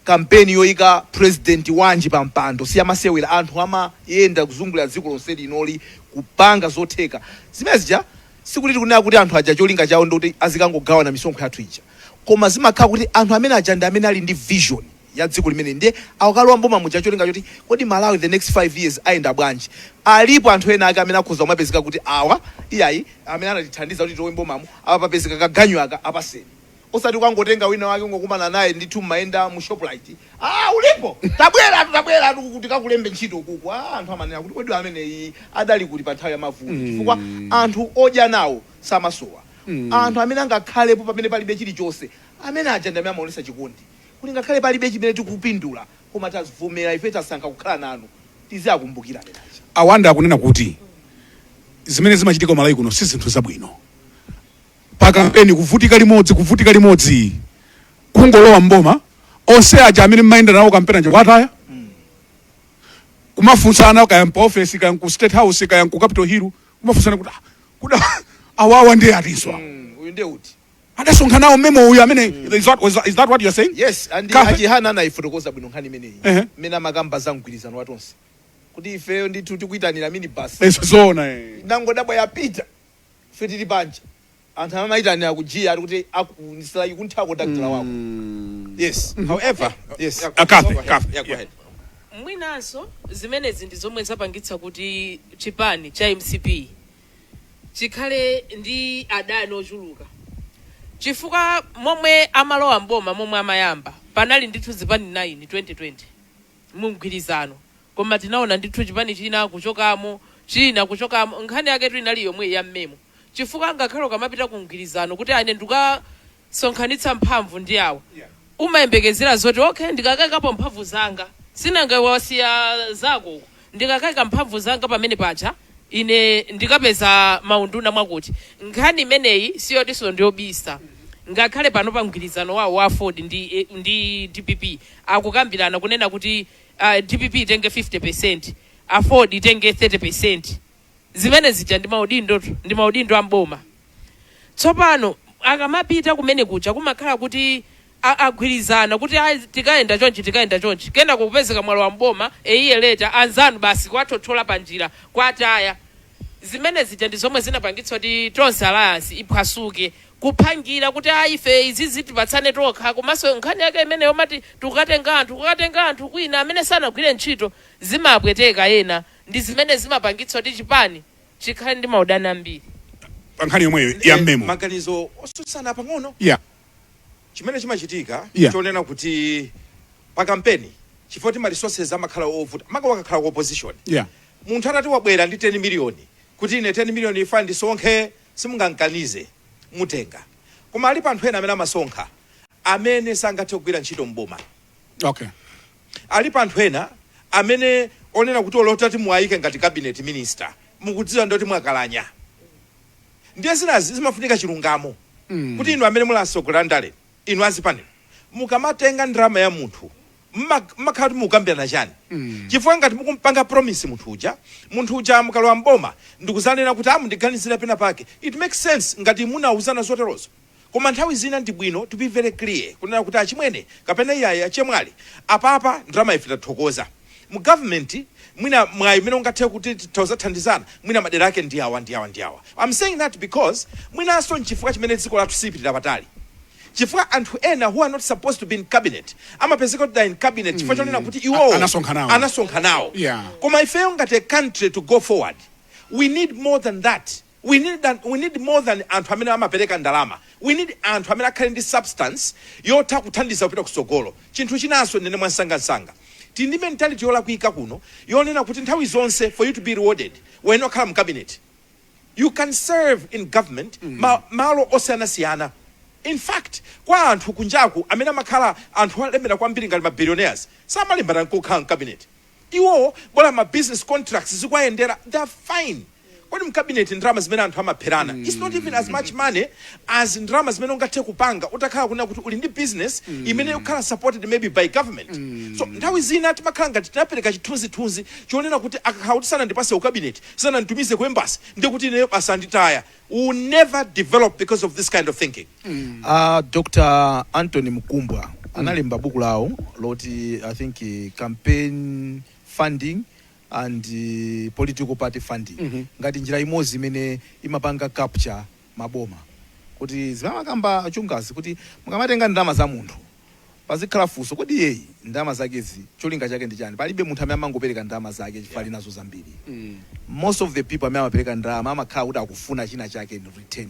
B: Kampeni yoyika president wanji pa mpando si amasewera. Anthu amayenda kuzungulira dziko lonse linoli kupanga zotheka zimene zija. Sikuti tikunena kuti anthu aja cholinga chawo ndikuti azikangogawana misonkho yathu ija, koma zimakhala kuti anthu amene aja ndi amene ali ndi vision ya dziko limene ndiye akalowa mboma muja, cholinga choti kodi Malawi the next 5 years ayenda bwanji? Alipo anthu ena ake amene akhoza kumapezeka kuti awa iyayi, amene anatithandiza kuti tilowe mbomamo, awa papezeka kaganyu aka, apaseni, osati ukangotenga wina wake ungokumana naye ndithu mmayenda mu Shoprite, "Ah, ulipo, tabweratu, tabweratu kuti kakulembe ntchito kuku." Ah, anthu amanena kuti kodi ameneyi adali kuti pa nthawi ya mavuto? Chifukwa anthu odya nawo samasowa. Anthu amene angakhalepo pamene palibe chilichonse, amene aja ndi amene amaonesa chikondi kuti ngakhale palibe chimene tikupindula, koma tavomera, ife tasankha kukhala nanu. Tiziakumbukira amene aja.
A: Awanda akunena kuti zimene zimachitika Malawi kuno si zinthu zabwino. Pa kampeni kuvutika limodzi, kuvutika limodzi, kungolowa mboma, onse aja amene mmayenda nawo kampeni aja kwataya, kumafunsana kaya pa ofesi, kaya ku State House, kaya ku Capitol Hill, kumafunsana kuti, "Ah, kuda awawa ndiye atinso awa?"
B: Uyu ndiye uti?
A: Adasonkhanawo memo uyu amene is that what you're saying?
B: Yes, and
A: Kafe.
B: Achihana anayifotokoza bwino nkhani imeneyi mmene amakamba za mgwirizano wa Tonse kuti ifeyo ndithu tikuyitanira minibus.
A: Eso zoona, eh.
B: Nangodabwa yapita, ife tili panja. Anthu amayitanira kujiya, ati kuti akunisalayi kunthako dakitala wako. Yes.
D: However,
B: Yes.
D: Yeah,
A: Kafe,
D: go ahead.
A: Kafe,
D: Yeah, go
A: yeah.
D: ahead.
C: Mwinanso zimenezi ndi zomwe zapangitsa kuti chipani cha MCP chikhale ndi adani ochuluka, chifukwa momwe amalowa mboma, momwe amayamba, panali ndithu zipani 9 2020 mu mgwirizano, koma tinaona ndithu chipani china kuchokamo, china kuchokamo. Nkhani yaketu inali yomwe ya mmemo, chifukwa ngakhale ukamapita ku mgwirizano kuti ane ndikasonkhanitsa mphamvu ndi awa, umayembekezera zoti okay, ndikakayikapo mphamvu zanga, sinanga wasiya zako uko, ndikakayika mphamvu zanga pamene paja ine ndikapeza maunduna mwakuti. Nkhani imeneyi siyotinso ndiyobisa. Ngakhale pano pa mgwirizano wawo wa Aford ndi DPP akukambirana kunena kuti DPP itenge 50, Aford itenge 30. Zimene zija ndi maudindo, ndi maudindo amboma. Tsopano akamapita kumene kuja kumakhala kuti agwirizana kuti tikayenda chonchi, tikayenda chonchi. Kenako kupezeka mwalo wa mboma eiye leta anzanu basi kwathothola panjira, kwataya. Zimene zija ndi zomwe zinapangitsa kuti Tonse Alliance iphwasuke, kuphangira kuti ife izi zitipatsane tokha. Komanso nkhani yake imeneyo mati tikukatenga anthu, kukatenga anthu kwina amene sanagwire ntchito, zimapweteka ena. Ndi zimene zimapangitsa kuti chipani chikhale ndi maudani ambiri.
A: Pa nkhani yomweyo ya mmemo.
D: Maganizo osusana pang'ono. Chimene chimachitika, chonena kuti pa kampeni, chifukwa ti ma resources amakhala ovuta, maka wakakhala ku opposition, munthu atati wabwera ndi 10 miliyoni kuti ine 10 miliyoni ifa ndisonkhe, simungankanize, mutenga. Koma alipo anthu ena amene amasonkha amene sangathe kugwira ntchito mboma. Alipo anthu ena amene onena kuti olotati muwayike ngati cabinet minister, mukudziwa ndoti mwakalanya. Ndiye zinazi zimafunika chilungamo, kuti inu amene muli atsogoleri ndale, inu azipaniro, mukamatenga ndalama ya munthu, mmakhala kuti mukukambirana chani? Chifukwa ngati mukumpanga promise munthu uja, munthu uja mukalowa mboma ndikuzanena kuti amundiganizira pena pake, it makes sense ngati munauzana zoterozo. Koma nthawi zina ndi bwino to be very clear kunena kuti achimwene kapena iyayi achemwali, apapa ndalama ife tathokoza, mu government mwina mwayi umene ungathe kuti titazathandizana mwina madera ake ndi awa, ndi awa, ndi awa. I'm saying that because mwinanso nchifukwa chimene dziko lathu silipitira patali. Chifukwa anthu ena who are not supposed to be in cabinet amapezeka kuti they're in cabinet chifukwa chonena kuti iwowo
A: Anasonkha nawo.
D: Anasonkha nawo. Koma ifeyo ngati a country, to go forward, we need more than that. We need more than anthu amene amapereka ndalama. We need anthu amene akhale ndi substance yotha kuthandiza kupita kutsogolo. Chinthu chinanso, nene mwansangansanga, tili ndi mentality yolakwika kuno yonena kuti nthawi zonse for you to be rewarded wena okhala mu cabinet. You can serve in government malo osiyanasiyana. In fact, kwa anthu kunjaku amene amakhala anthu olemera kwambiri ngati ma billionaires, samalimbana nkukhala mcabinet. Iwo bola ma business contracts zikuwayendera, they are fine. Kodi mcabinet ndalama zimene anthu amapherana, it's not even as much money as ndalama zimene ungathe kupanga utakhala kunena kuti uli ndi business imene ikukhala supported maybe by government. So nthawi zina timakhala ngati tinapereka chithunzithunzi chonena kuti akakhala kuti sanandipase ucabinet, sananditumize ku embassy, ndiye kuti ineyo basi anditaya. We will never develop because of this kind of thinking.
B: Dr Anthony Mkumbwa analemba buku lawo loti, I think, Campaign Funding and Political Party Funding, ngati njira imodzi imene imapanga capture maboma, kuti zimamakamba chungazi kuti mukamatenga ndalama za munthu pazikhala funso: kodi yeyi ndalama zakezi cholinga chake ndi chani? Palibe munthu amene amangopereka ndalama zake chifukwa ali nazo zambiri. Most of the people amene amapereka ndalama amakhala kuti akufuna china chake in return.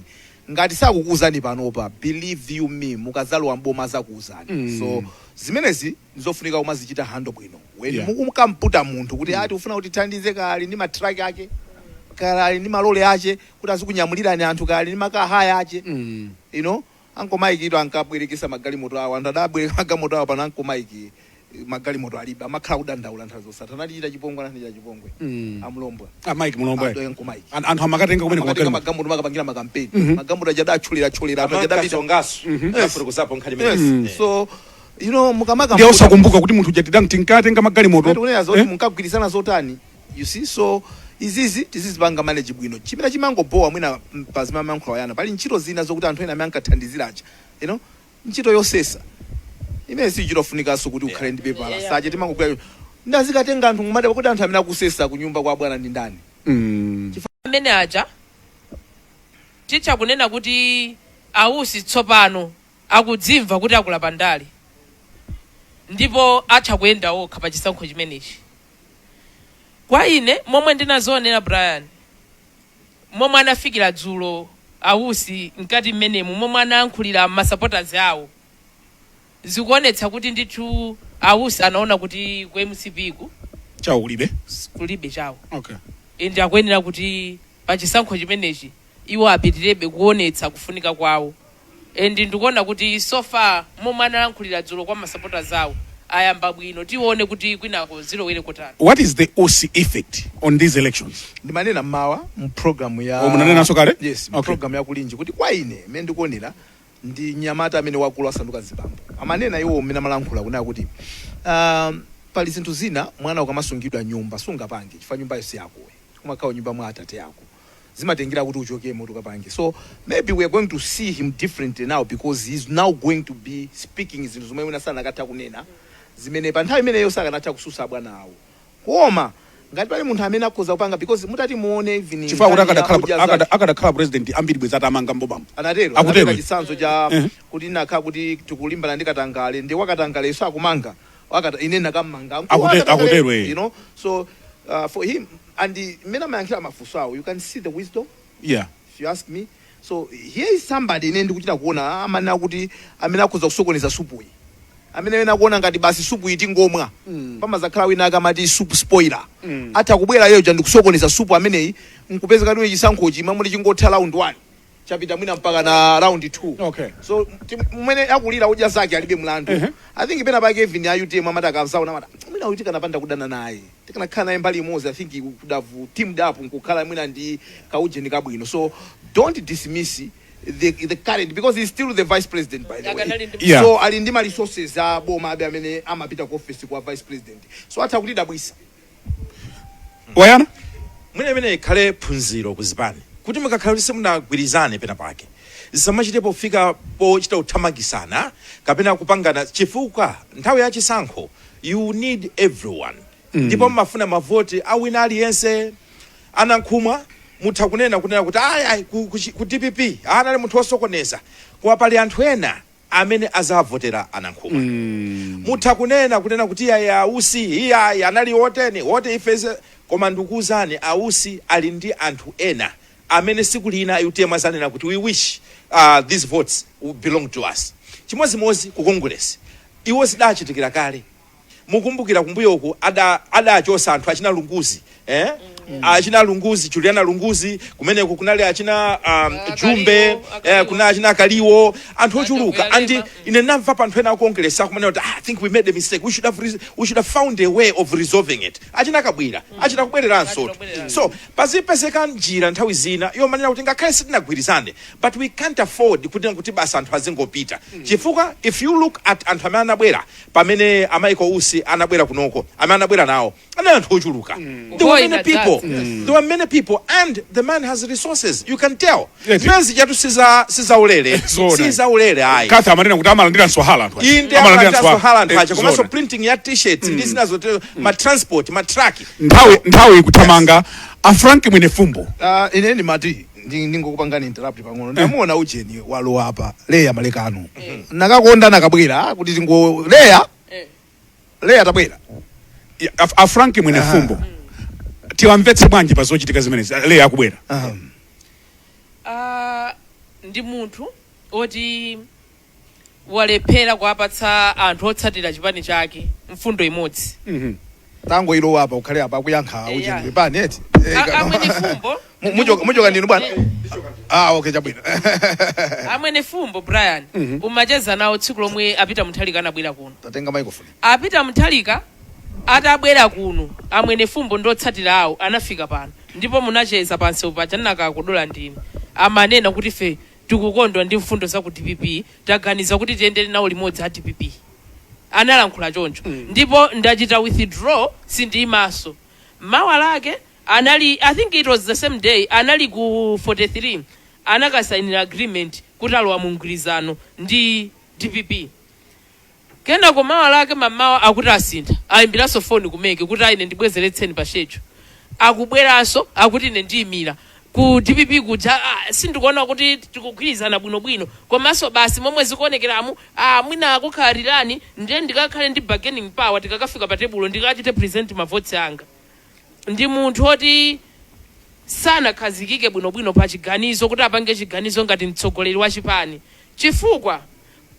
B: Ngati sakukuuzani panopa, believe you me, mukazalowa mboma azakuuzani. So zimenezi ndizofunika kumazichita handle bwino when mukumkamputa munthu kuti ati ufuna kuti thandize, kali ndi matraki ake, kali ndi malole ache kuti azikunyamulirani anthu, kali ndi makahaya ache. Uncle Mike ito ankabwerekesa magalimoto awo. Anthu adabwereka magalimoto awo. Pano Uncle Mike magalimoto alibe, amakhala kudandaula nthawi zosatha, anatichita chipongwe, anatichita chipongwe. Amlombwa.
A: Ah, Mike Mulombwa.
B: Uncle Mike.
A: Anthu amakatenga kumene
B: amakatenga
A: kumagalimoto.
B: Magalimoto makapangira makampeni. Magalimoto aja adatchulira tchulira, anthu aja adapita.
D: Amakasongaso afotokozapo nkhani imene.
B: So mukamaka
A: Ndiye usakumbuka kuti munthu uja tinkatenga magalimoto.
B: Kunena zoti
A: Eh?
B: munkagwirizana zotani, you see? So izizi tizizipanga manage bwino. Chimene chimangobowa mwina pazimene amayankhula yana, pali ntchito zina zokuti anthu ena amene ankathandiziracha, ntchito yosesa imene sichitofunikanso kuti ukhale ndi pepala. Sache timangogwira ndazikatenga anthu ngumati kuti anthu amene akusesa kunyumba kwa bwana ndi ndani?
C: Amene aja titha kunena kuti ausi tsopano akudzimva kuti akula pandale ndipo atha kuyenda okha pa chisankho chimenechi. Kwa ine, momwe ndinazionera Brian, momwe anafikira dzulo ausi mkati mmenemu, momwe anayankhulira masupporters awo, zikuonetsa kuti ndithu ausi anaona kuti ku MCP ku
A: Chawo kulibe.
C: Kulibe chawo.
A: Okay.
C: Ndi akuyenera kuti pa chisankho chimenechi iwo apitirebe kuonetsa kufunika kwawo, and ndikuona kuti so far momwe analankhulira dzulo kwa masupporters awo, ayamba bwino. Tione kuti kwinako zilowere kotani.
A: What is the Usi effect on these elections?
B: Ndimanena mmawa mu program ya
A: Oh, munanenanso kale?
B: Yes, mu program ya Kulinji, kuti kwa ine imene ndikuonera ndi mnyamata amene wakulu asanduka zibambo. Amanena iwo mmene amalankhula kunena kuti pali zinthu zina mwana ukamasungidwa nyumba sungapange chifukwa nyumbayo si yakowe, umakhala nyumba mwa atate yako, zimatengera kuti uchokemo tukapange. So maybe we are going to see him differently now because he's now going to be speaking zinthu zomwe mwina sanakatha kunena, zimene pa nthawi imeneyo sakanatha kususa bwana awo. Koma ngati pali munthu amene akhoza kupanga, because mutati muone even
A: Chifukwa kuti
B: nkhani ya
A: akadakhala
B: Odya Zake.
A: akadakhala president, ambiri bwezi atamanga mbomamo.
B: Anatero.
A: Akutero.
B: Anapereka chitsanzo cha kuti nakhala kuti tikulimbana ndi katangale, ndi wakatangale iso akumanga wakata ine nakamanga.
A: Akutero, eh.
B: So for him and mmene amayankhira mafunso awo, you can see the wisdom, if you ask me. So here is somebody ine ndikuchita kuona amanena kuti amene akhoza kusokoneza supuyi, amene ena akuona ngati basi supu iyi tingomwa. Pamazakhala wina akamati soup spoiler. Atha kubwera yeyo ndikusokoneza supu ameneyi, nkupeza kuti chisankhochi mamuli chingotha round 1 chapita mwina mpaka na round 2. So mmene akulira Odya Zake Alibe Mlandu, I think pena pake even a UTM amati akazaona amati mwina uyu tikanapanda kudana naye, tikanakhala naye mbali imodzi, I think could have teamed up nkukhala mwina ndi kaujeni kabwino. So don't dismiss the current, because he's still the vice president, by the way.
C: Akanali ndi-
B: So ali ndi ma resources a boma abe amene amapita ku office kwa vice president, so atha kutidabwisa.
A: Wayana.
D: Mwina imene ikhale phunziro kuzipani kuti mukakhala kuti simunagwirizane pena pake, zisamachite pofika pochita kuthamangisana kapena kupangana, chifukwa nthawi ya chisankho you need everyone. Ndipo mmafuna mavoti a wina aliyense. Anankhumwa mutha kunena kuti ayi ayi, ku DPP anali munthu wosokoneza, koma pali anthu ena Amene azavotera anankhumwa, mutha kunena kuti iyayi, ausi iyayi anali oteni wote ifeze, koma ndikuwuzani, ausi ali ndi anthu ena amene siku lina UTM azanena kuti we wish these votes will belong to us. Chimodzimodzi ku Congress, iwo zidachitikira kale. Mukumbukira kumbuyoku adachosa anthu achina Lunguzi, eh? Achina Lunguzi, Juliana Lunguzi, kumeneko kunali achina Jumbe,
C: Akaliwo.
D: Kuna achina Kaliwo, anthu ochuluka.
C: Achokuyalema.
D: And ine namva pa anthu ena a Congress akumanena kuti, "Ah, I think we made a mistake. We should have found a way of resolving it." Achina Kabwira achina kubwereranso.
C: Achina kubwereranso.
D: So pazipezeka njira nthawi zina yomanena kuti ngakhale sitinagwirizane, but we can't afford kuti basi anthu azingopita, chifukwa if you look at anthu amene anabwera pamene a Michael Usi anabwera kunoko, amene anabwera nawo anali anthu ochuluka. There were
C: Boy,
D: many
C: that
D: people.
C: that.
D: There were many people and the man has resources, you can tell. Zimene zijatu sizaulere.
A: Zona.
D: Sizaulere ayi.
A: Katha amanena kuti amalandira nswahala anthu aja.
D: Inde,
A: Amalandira
D: amalandira nswahala anthu aja, komanso
A: Zona.
D: printing ya T-shirts ndi zina zotero, ma transport, ma truck.
A: Nthawi ikuthamanga. A Frank Mwenefumbo.
B: Ine ndimati ndingokupangani interrupt pang'ono. Ndamuona ujeni walowa apa, Leya Malekano. Nakakonda nakabwera kuti tingo Leya. Leya, tabwera.
A: Ya, a Frank Mwenefumbo, tiwamvetse bwanji pa zochitika zimenezi? Leya akubwera.
C: Ah, ndi munthu oti walephera kuwapatsa anthu otsatira chipani chake mfundo imodzi.
B: Tango ilowa apa, ukhale apa akuyankha ujeni. Pepani eti.
C: Amwene Fumbo.
B: Muchoka ndinu bwana? Ah, okay, chabwino.
C: Amwene Fumbo, Brian, umacheza nawo tsiku lomwe apita Muthalika anabwera kuno.
B: Tatenga microphone.
C: Apita Muthalika atabwera kuno, amwene Fumbo ndotsatira awo anafika pano ndipo munacheza pansewu paja, ndinakakudola ndine. Amanena kuti fe tikukondwa ndi mfundo za ku DPP, taganiza kuti tiyendere nawo limodzi a DPP. Analankhula choncho. Ndipo ndachita withdraw, sindiyimaso. Mawa lake anali, I think it was the same day, anali ku 43, anakasayinira agreement kuti alowa mu mgwirizano ndi DPP. Kenako mawa lake mamawa akuti asintha, ayimbiranso foni ku MEC kuti aine ndibwezeretseni pa schedule. Akubweranso akuti ine ndiyimira ku DPP kuja. Ah, sindikuona kuti tikugwirizana bwinobwino, komanso basi momwe zikuonekeramu, ah, mwina akukhalirani ndiye ndikakhale ndi bargaining power tikakafika pa tebulo ndikachite present mavotsi anga. Ndi munthu oti sanakhazikike bwinobwino pa chiganizo kuti apange chiganizo ngati mtsogoleri wa chipani, chifukwa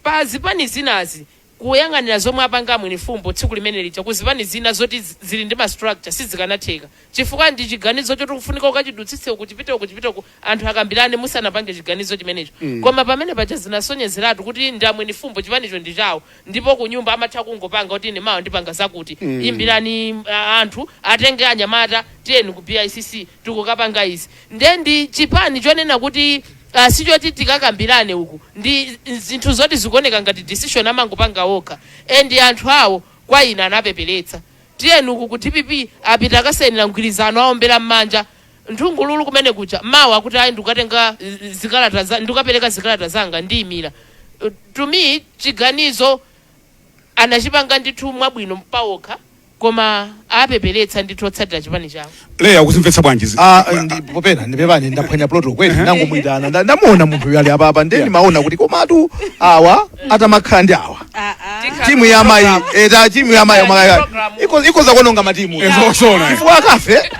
C: pa zipani zinazi, kuyang'anira zomwe apanga Mwenefumbo tsiku limene lija, ku zipani zina zoti zili ndi ma structure sizikanatheka, chifukwa ndi chiganizo choti kufunika ukachidutsitse uku, chipite uku, chipite uku, anthu akambirane musanapange chiganizo chimenecho. Koma pamene paja zinasonyezeratu kuti ndi Amwenefumbo, chipanicho ndi chawo, ndipo ku nyumba amatha kungopanga kuti ine mawa ndipanga zakuti, imbirani anthu, atenge anyamata, tiyeni ku BICC tikukapanga izi. Nde ndi chipani chonena kuti sichoti tikakambirane uku, ndi zinthu zoti zikuoneka ngati decision amangopanga okha. And anthu awo kwa ine anapeperetsa. Tiyeni uku ku DPP, apita akasayinira mgwirizano, aombera m'manja nthungululu kumene kuja. Mawa akuti ayi, ndikukatenga zikalata ndikukapereka zikalata zanga, ndiyimira. To me, chiganizo anachipanga ndithu mwabwino pawokha, koma apeperetsa ndithu otsatira chipani chawo.
A: Leya, ukuzimvetsa bwanji
B: Ah, popena ndipepani, ndaphwanya protocol kweli. Ndangomuyitana, ndamuona munthu uyu ali apapa, ndiye ndimaona kuti komatu awa atamakhala ndi awa timu ya amayi eta, timu ya amayi
C: Program.
B: ikoza kuononga matimu.
A: Zona.
B: Chifukwa akafe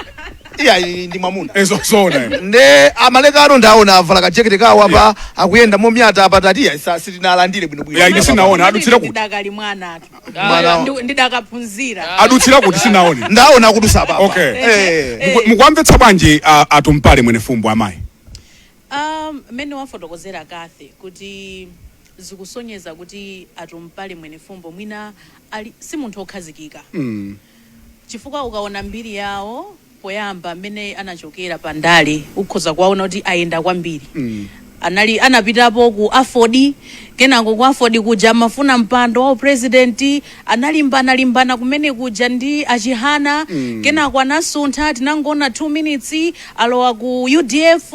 B: iya ndi mwamuna.
A: Zona.
B: Nde amalekano ndaona avala kajekete kawo apa, akuyenda momyata apa, tatiya sitinalandire bwinobwino.
A: Ya, ine sinaona. Adutsira kuti?
E: Ndidakali mwanatu.
B: Mwana
E: Ndidakaphunzira.
A: Adutsira kuti? Sinaone.
B: Ndaona akudusa apa.
A: Okay.
B: Eh.
A: Mukuwamvetsa bwanji atumpale Mwenefumbo, amayi?
E: Mmene wafotokozera Kathe kuti zikusonyeza kuti atumpale Mwenefumbo mwina ali si munthu okhazikika, chifukwa ukaona mbiri yawo poyamba mmene anachokera pandale, ukhoza kuwaona kuti ayenda kwambiri. Anali anapitapo ku AFORD, kenako ku AFORD kuja amafuna mpando wa president, analimbana limbana kumene kuja ndi achihana. Kenako anasuntha, tinangoona 2 minutes alowa ku UDF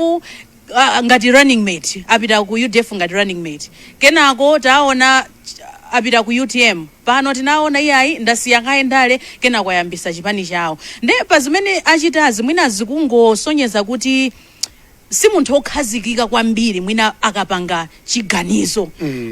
E: ngati running mate, apita ku UDF ngati running mate. Kenako taona apita ku UTM. Pano tinaona iyayi, ndasiya kaye ndale, kenako ayambisa chipani chawo. Nde pa zimene achitazi mwina zikungosonyeza kuti Si munthu okhazikika kwambiri. Mwina akapanga chiganizo,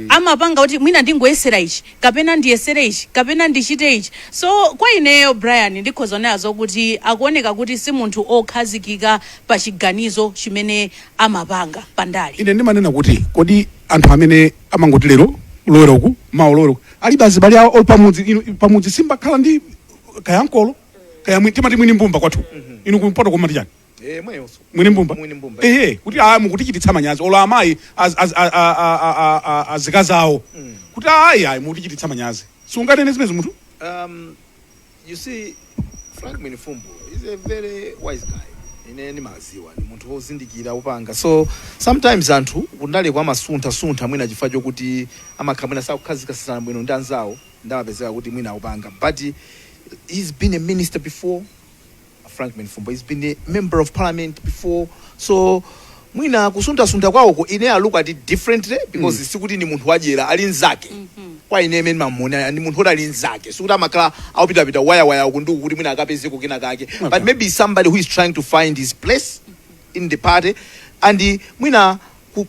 E: amapanga kuti mwina ndingoyesera ichi, kapena ndiyesere ichi, kapena ndichite ichi. So kwa ineyo, Brian, ndikhoza nazo kuti akuoneka kuti si munthu okhazikika pa chiganizo chimene amapanga pandale.
A: Ine ndimanena kuti kodi anthu amene amangoti lero lowera uku, mawa lowera uku, alibe azibale awo pamudzi? Inu pamudzi simbakhala ndi kaya ankolo, kaya timati mwini mbumba kwathu. Inu kumpoto kumati chani?
B: Eh, mweyonso.
A: Mwini mbumba.
B: Mwini mbumba.
A: Ehe, kuti aya mukutichititsa manyazi. Olo amayi azikazi awo kuti ayi, ayi, mukutichititsa manyazi. Sunganene zimezi munthu.
B: You see, Frank Mwenifumbo is a very wise guy. Ine ndimaziwa ni munthu wozindikira upanga. So sometimes anthu kundale kwa amasuntha suntha mwina chifukwa chokuti amakhala mwina sakukhazikitsana bwino ndi anzawo, ndamapezeka kuti mwina akupanga. But he's been a minister before, Frank Mwenifumbo. He's been a member of parliament before. So mwina kusunthasuntha kwawoko, ine I look at it differently because sikuti ni munthu wadyera, ali nzake. Kwa ine imene mamona, ndi munthu woti ali nzake, sikuti amakhala akupitapita wayawaya uku ndi uku kuti mwina akapezeko kena kake, but maybe somebody who is trying to find his place in the party. And mwina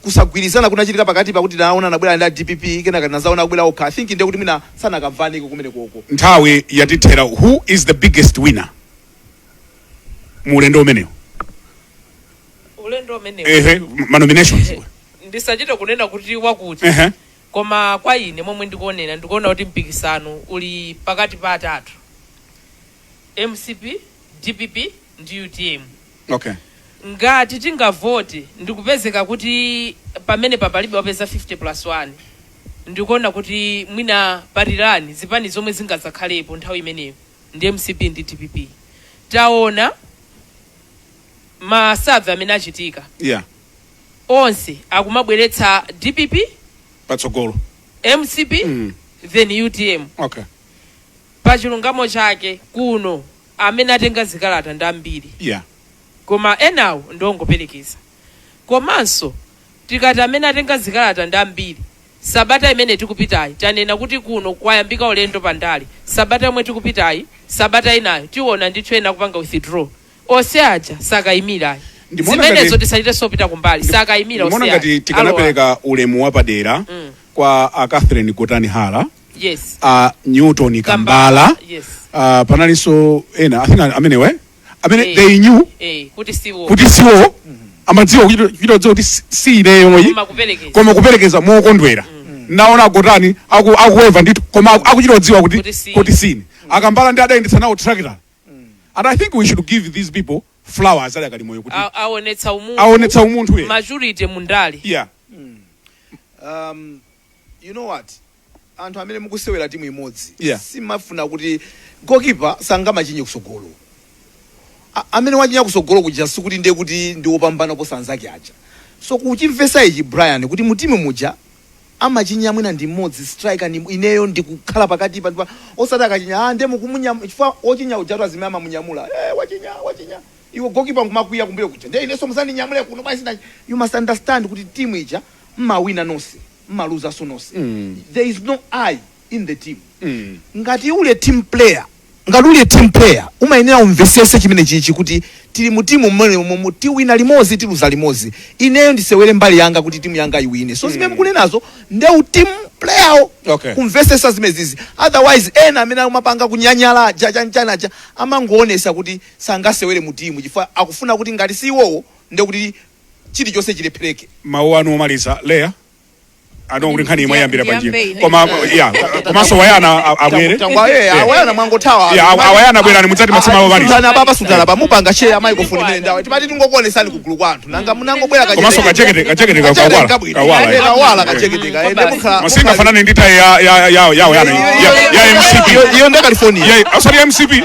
B: kusagwirizana kunachitika pakati pakuti naona nabwera ndi DPP, kenaka nazaona kubwera okha. I think ndiye kuti mwina sanakamvaniko kumene koko.
A: Nthawi yatithera. Who is the biggest winner mu ulendo umenewu?
C: Ulendo umenewu?
A: Ehe, ma nominations.
C: Ndisachite kunena kuti wakuti, koma kwa ine momwe ndikuonera, ndikuona kuti mpikisano uli pakati pa atatu: MCP, DPP ndi UTM. Ngati tingavote ndikupezeka kuti pamene papalibe wapeza 50 plus 1, ndikuona kuti mwina patirani zipani zomwe zingazakhalepo nthawi imeneyo ndi MCP ndi DPP. Taona ma survey amene achitika, onse akumabweretsa DPP
A: patsogolo,
C: MCP, then UTM. Pa chilungamo chake, kuno amene atenga zikalata ndi ambiri, koma enawo ndiongoperekeza. Komanso tikati amene atenga zikalata ndi ambiri, sabata imene tikupitayi, tanena kuti kuno kwayambika ulendo pandale. Sabata yomwe tikupitayi, sabata inayo, tiona ndithu ena kupanga withdraw. Onse aja sakayimira.
A: Ndimaona
C: Zimenezo tisachite sopita kumbali, sakayimira
A: Ndimaona
C: onse
A: ngati
C: aja.
A: tikanapereka ulemu wapadera kwa a Catherine Gotani Hala, a Newton Kambala, panalinso ena, I think amenewe amene they knew
C: kuti siwo,
A: kuti siwo, amadziwa kuchita kudziwa kuti si ineyo
C: koma kuperekeza,
A: koma kuperekeza mokondwera. Naona agotani akuweva ndithu, koma akuchita kudziwa kuti
C: Kuti si.
A: Kuti sine. Akambala ndi adayendetsa nawo tractor, and I think we should give these people flowers ali akali moyo kuti
C: Aonetsa umunthu.
A: Aonetsa umunthu, ye.
C: Maturity mundale.
B: You know what, anthu amene mukusewera timu imodzi, simafuna kuti goalkeeper sangamachinye kusogolo. Amene wachinya kusogolo kuja sikuti ndiye kuti ndi wopambana posa anzake aja. So kuchimvesa ichi, Brian, kuti mu timu muja amachinya mwina ndi mmodzi, striker ndi ineyo, ndikukhala pakati pa osati akachinya, ah, ndiye mukumunyamula chifukwa ochinya ujatu azimene amamunyamula, eh, wachinya, wachinya. Iwe goalkeeper nkumakwiya kumbuyo kuja, ndiye inenso musandinyamule kuno basi. You must understand kuti timu ija mmawina nonse, mmaluzanso nonse. There is no I in the team. Ngati uli team player, ngati uli team player, umayenera umvesese chimene chichi kuti tili mu timu mmene momwe tiwina limodzi, tiluza limodzi. Ineyo ndisewere mbali yanga kuti timu yanga iwine. So zimene mukunenazo nde u team player, kumvesesa zimezizi. Otherwise ena amene amapanga kunyanyala aja, chanchanaja, amangoonesa kuti sangasewere mu timu chifukwa akufuna kuti ngati si iwowo nde kuti chilichonse chilephereke.
A: Mawu anu omaliza, Leya ano, kuti nkhani imwe yambira panjira.
E: Ndiyambe ine.
A: Koma yeah, komanso Wayana abwere.
B: Tangwa, Awayana mwangothawa.
A: Yeah, Awayana bwerani mudzati matsima omaliza.
B: Sultana papa, sultana pa, mupanga share microphone imene ndawa. Timati tingokuonesani kugulu kwa anthu, nanga munangobwera.
A: Komanso kachekete, kachekete
B: kachekete
A: kawala, kawala.
B: Kawala kachekete ka ende mukhala
A: Masinga fanani ndi tayi ya Wayana ya MCP.
B: Iyo nde California.
A: Ya, osati MCP.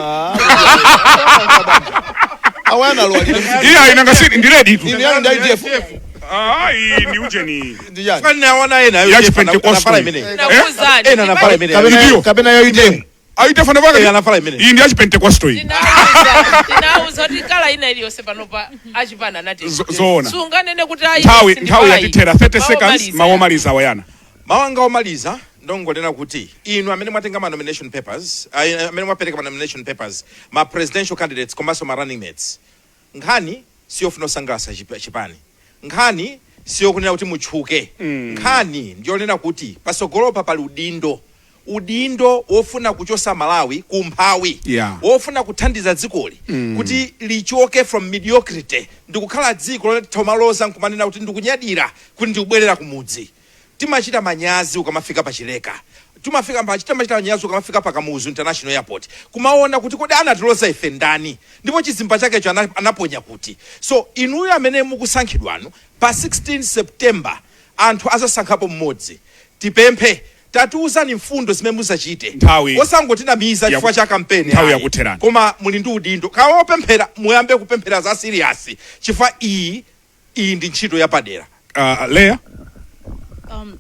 B: Awayana alo ali
A: Iya, inanga si ndi ready tu.
B: Inu yanu ndi IDF.
A: Ah, iyi ndi ujeni.
B: Ndi yani?
D: Fana naona ena
A: Ya Chipentecost.
D: anavala imene.
C: Nakuwuzani.
D: Ena anavala imene.
A: Iliyo.
B: Kapena ya UTM.
A: Aite fana vaka.
D: Eh, anavala imene.
A: Iyi ndi ya Chipentecost iyi.
C: Tinawuza kuti colour ina iliyonse panopa achipana anati
A: Zoona.
C: Sunganene kuti ayi,
A: Nthawi
C: sindivala
A: nthawi
C: iyi.
A: yatithera. 30 seconds.
C: Mawu omaliza.
A: Mawu omaliza, Awayana.
D: Mawu anga omaliza ndongonena kuti inu amene mwatenga ma nomination papers, amene mwapereka ma nomination papers, ma presidential candidates komanso ma running mates, nkhani siyofuna kusangalatsa chipani. Nkhani siyokunena kuti mutchuke. Nkhani ndiyonena kuti pasogolopa pali udindo, udindo wofuna kuchosa Malawi ku umphawi, wofuna kuthandiza dzikoli kuti lichoke from mediocrity ndikukhala dziko lotha nkumanena kuti ndikunyadira kuti ndikubwerera kumudzi. Timachita manyazi ukamafika pachileka, timachita manyazi ukamafika pa Kamuzu International Airport, kumaona kuti kodi anatiloza ife ndani, ndipo chizimba chakecho anaponya kuti. So inuyo amene mukusankhidwanu pa 16 September, anthu azasankhapo mmodzi, tipemphe tatiuzani mfundo zimene muzachite.
A: Nthawi
D: Osangotinamiza chifukwa cha kampeni,
A: Nthawi
D: ayi.
A: Yakutherani.
D: Koma muli ndi udindo kawa opemphera, muyambe kupemphera za serious, chifukwa iyi ndi ntchito yapadera.
A: Leya.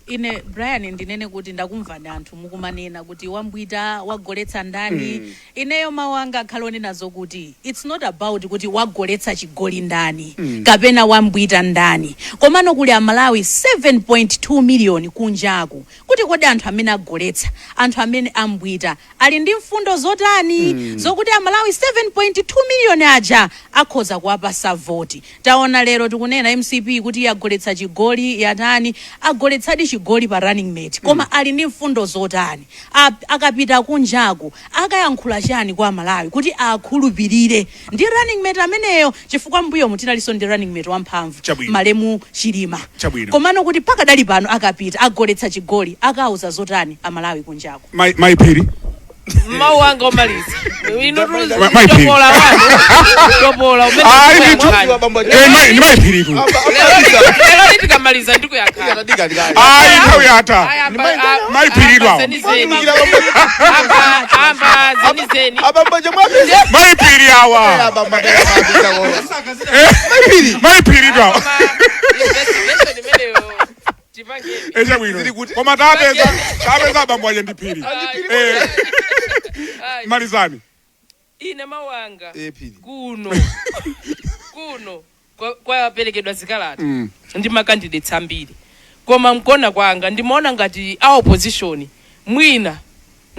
E: Ine Brian, ndinene kuti ndakumvani anthu mukumanena kuti wambwita, wagoletsa ndani. Ineyo mawu anga akhale onena kuti it's not about kuti wagoletsa chigoli ndani kapena wambwita ndani, komano kuli Amalawi 7.2 miliyoni kunjaku, kuti kodi anthu amene agoletsa, anthu amene ambwita ali ndi mfundo zotani zokuti Amalawi 7.2 miliyoni aja akhoza kuwapasa voti. Taona lero tikunena MCP kuti yagoletsa chigoli, yatani, agoletsadi chigoli pa running mate, koma ali ndi mfundo zotani? Akapita kunjaku akayankhula chani kwa Amalawi kuti akhulupirire ndi running mate ameneyo? Chifukwa mbuyo mutinalinso ndi running mate wamphamvu, malemu Chilima. Komano kuti pakadali pano akapita agoletsa chigoli, akauza zotani Amalawi kunjaku?
A: Mayiphiri.
C: Mawu anga omaliza, inu
A: Mayiphiri.
C: Topola wanu, topola umene
A: Ayi, ndithu.
C: ndikuyankhani.
A: Eh, ndi mayiphiri tu.
C: Lero litikamaliza ndikuyankhani.
A: Ayi, nthawi yatha. Mayiphiri awo.
C: Amba zenizeni.
B: Abambaje mwapeza.
A: Mayiphiri awa.
B: Mayiphiri.
A: Mayiphiri tu awa.
C: Investigation imeneyo tipangeni.
A: Echabwino.
B: Zili kuti?
A: Koma tapeza abambo aje ndi Phiri. Eh.
C: Ayi.
A: Malizani.
C: Ine mawu anga,
B: Eh, Phiri.
C: Kuno kwaperekedwa zikalata ndi ma candidates ambiri, koma mkuona kwanga ndimaona ngati a opposition mwina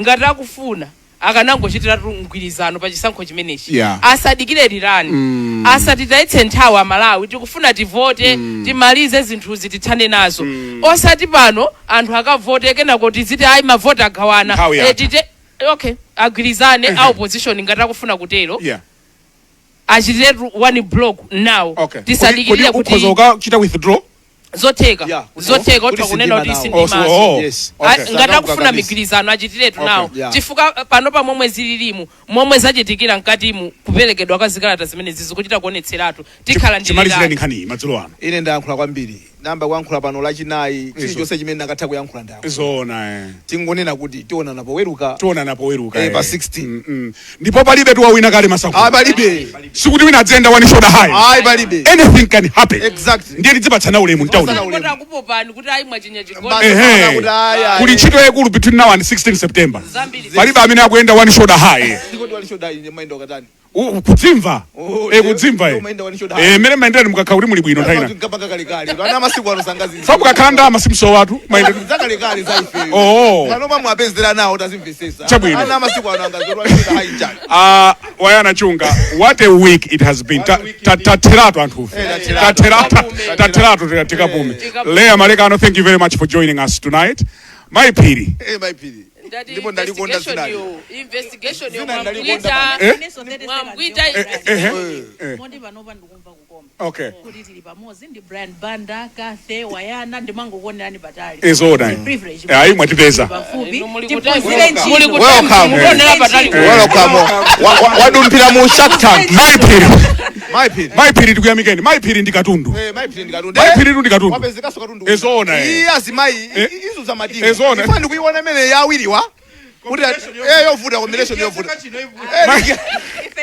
C: ngati akufuna akanangochitiratu mgwirizano pa chisankho chimenechi, asadikire lirani, asatitayitse nthawi. Amalawi tikufuna tivote, timalize zinthuzi, tithane nazo, osati pano anthu akavote, kenako tiziti ayi, mavoti agawana.
A: Nthawi
C: Eh,
A: yatha.
C: tite okay, agwirizane a opposition ngati akufuna kutero, achitiretu one block now. Tisadikirire
A: Kodi ukhoza
C: kuti
A: ukachita withdraw?
C: Zotheka.
B: Yeah,
C: Zotheka.
B: kuti
C: Utha kunena kuti
B: sindima nawo.
C: sindimaso.
A: Oh,
B: Yes.
C: Ngati akufuna
B: Kabisa.
C: migwirizano, achitiretu nawo, chifukwa panopa momwe zililimu, momwe zachitikira mkatimu, kuperekedwa kwa zikalata zimenezi zikuchita kuonetseratu tikhala
A: Chimalizireni
C: ndilirani.
A: nkhaniyi madzulo ano.
B: Ine ndayankhula kwambiri, namba kuyankhula pano Lachinayi, chilichonse chimene ndakatha kuyankhula ndayankhula.
A: Zoona, eh.
B: Tingonena kuti tionana poweruka.
A: Tionana poweruka.
B: Eh, pa 16.
A: Ndipo palibe tiwawina kale masankho.
B: Ayi, palibe.
A: Sikuti wina adzenda one shoulder high.
B: Ayi, palibe.
A: Anything can happen.
B: Exactly.
A: Ndiye tidzipatsana ulemu mtauni.
B: Tipatsana ulemu.
C: Kota akupopani kuti ayi, mwachinya chigoli.
A: Ehe.
B: Kuti ayi, ayi.
A: Kuli ntchito yaikulu between now and 16 September.
C: Zambiri.
A: Palibe amene akuyenda one shoulder high.
B: Ndikoti one shoulder ine maenda ukatani?
A: Kudzimva.
B: Oh,
A: Eh, kudzimva, eh.
B: umaenda one shoulder high.
A: Eh, mmene maendera mukakhala kuti muli bwino nthawi ina.
B: Nkapanga kalekale, ana masiku ano sangazi.
A: Fa mukakhala ndama simsowa watu maendera.
B: Zakalekale za ife.
A: Oh.
B: Pano pamwe apezera nawo tazimvesesa.
A: Chabwino.
B: Ana masiku ano angazoti one shoulder high njani?
A: Wayana Chunga, what a week it has been. Tatheratu anthufe.
B: Eh, tatheratu.
A: Tatheratu, tatheratu, tikapume.
C: Tikapume.
A: Leya Malekano, thank you very much for joining us tonight. Mayiphiri.
B: Eh, mayiphiri.
C: Ndati
B: Ndipo ndalikonda
C: investigation
B: zinali.
C: yo, investigation yo
B: Zina ndalikonda.
C: mwamkwita.
A: Eh?
E: Inenso 30
C: Mwamkwita.
E: seconds.
A: Eh, eh.
E: Moti panopa ndikumva kukoma kuti tili pamodzi ndi Brian Banda, Kathe Wayana, ndimangokuonerani patali.
A: Ezona.
E: It's a privilege.
A: Ayi, mwatipeza.
E: Pafupi
C: Inu muli
E: tiphunzire
C: kuti- muli
E: ntchito.
C: kuti
B: Welcome.
C: mukuonera patali.
B: Welcome. Wadumphira mu Shark Tank.
A: Mayiphiri.
B: Mayiphiri.
A: Mayiphiri, tikuyamikeni. Mayiphiri ndi katundu.
B: Eh, mayiphiri ndi katundu.
A: Mayiphiri ndi katundu.
B: Wapezekaso katundu.
A: Ezona, eh.
B: Iye azimayi
A: Eh.
B: izo za matimu.
A: Ezona.
B: Ifani kuiona imene yawiriwa. Kuti eh, yovuta, combination yovuta. Eh,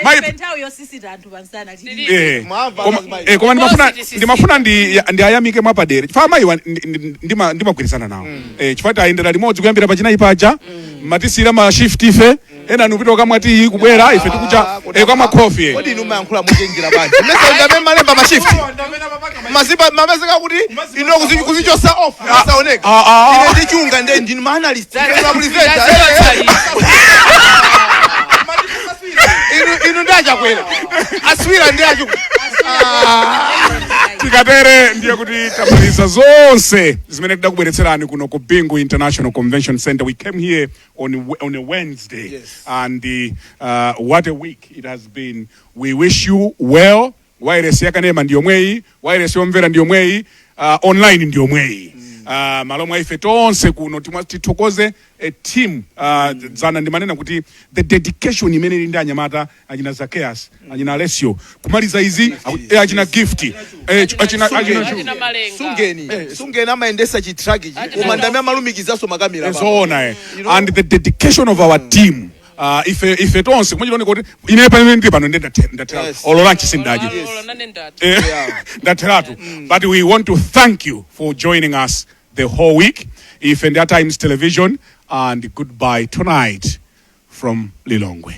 E: Ife nthawi yosisita anthu pansana tili.
A: Eh.
B: Mwamva
A: Koma
B: azimayi.
A: eh, koma ndimafuna
C: Ndiponso
A: ndimafuna ndi ayamike mwapadera chifukwa amayiwa ndimagwirizana nawo, eh, chifukwa tayendera limodzi kuyambira pachinayi paja, matisira ma shift ife ena nupita kamwa tiyi, kubwera ife tikucha, eh, kamwa coffee, eh.
B: Kodi inu mayankhula mochenjera bwanji? Mese ndamene malemba ma shift. Masipa mamezeka kuti ino kuzichosa off masaoneka.
A: Ah, ah, ah.
B: Ine ndichunga nde ndinu ma analyst. Inu ma presenter. Inu inu nda Achakwera aswira ndi achu.
A: Tikatere ndiye kuti tamaliza zonse zimene tidakubweretserani kuno ku Bingu International Convention Center. We came here on a Wednesday and what a week it has been. We wish you well. Wireless yakanema ndi yomweyi, wireless yomvera ndi yomweyi, online ndi yomweyi. Malo mwa ife tonse kuno tithokoze a team. Dzana ndimanena kuti the dedication imene ili ndi anyamata achina Zacchaeus, achina Alessio, kumaliza izi, achina Gift, achina
C: Achina Malenga.
B: Sungeni, Sungeni amayendesa chi truck chi, koma ndame amalumikizanso makamera pa.
A: Zoona, eh.
B: You know?
A: And the dedication of our team, ife tonse kumachiloneka kuti ine pamene ndili pano ndiye ndatheratu. Olo lunch sindadye.
C: Olo nane ndati.
A: Ndatheratu. But we want to thank you for joining us the whole week. Ife ndi a Times Television, and goodbye tonight from Lilongwe.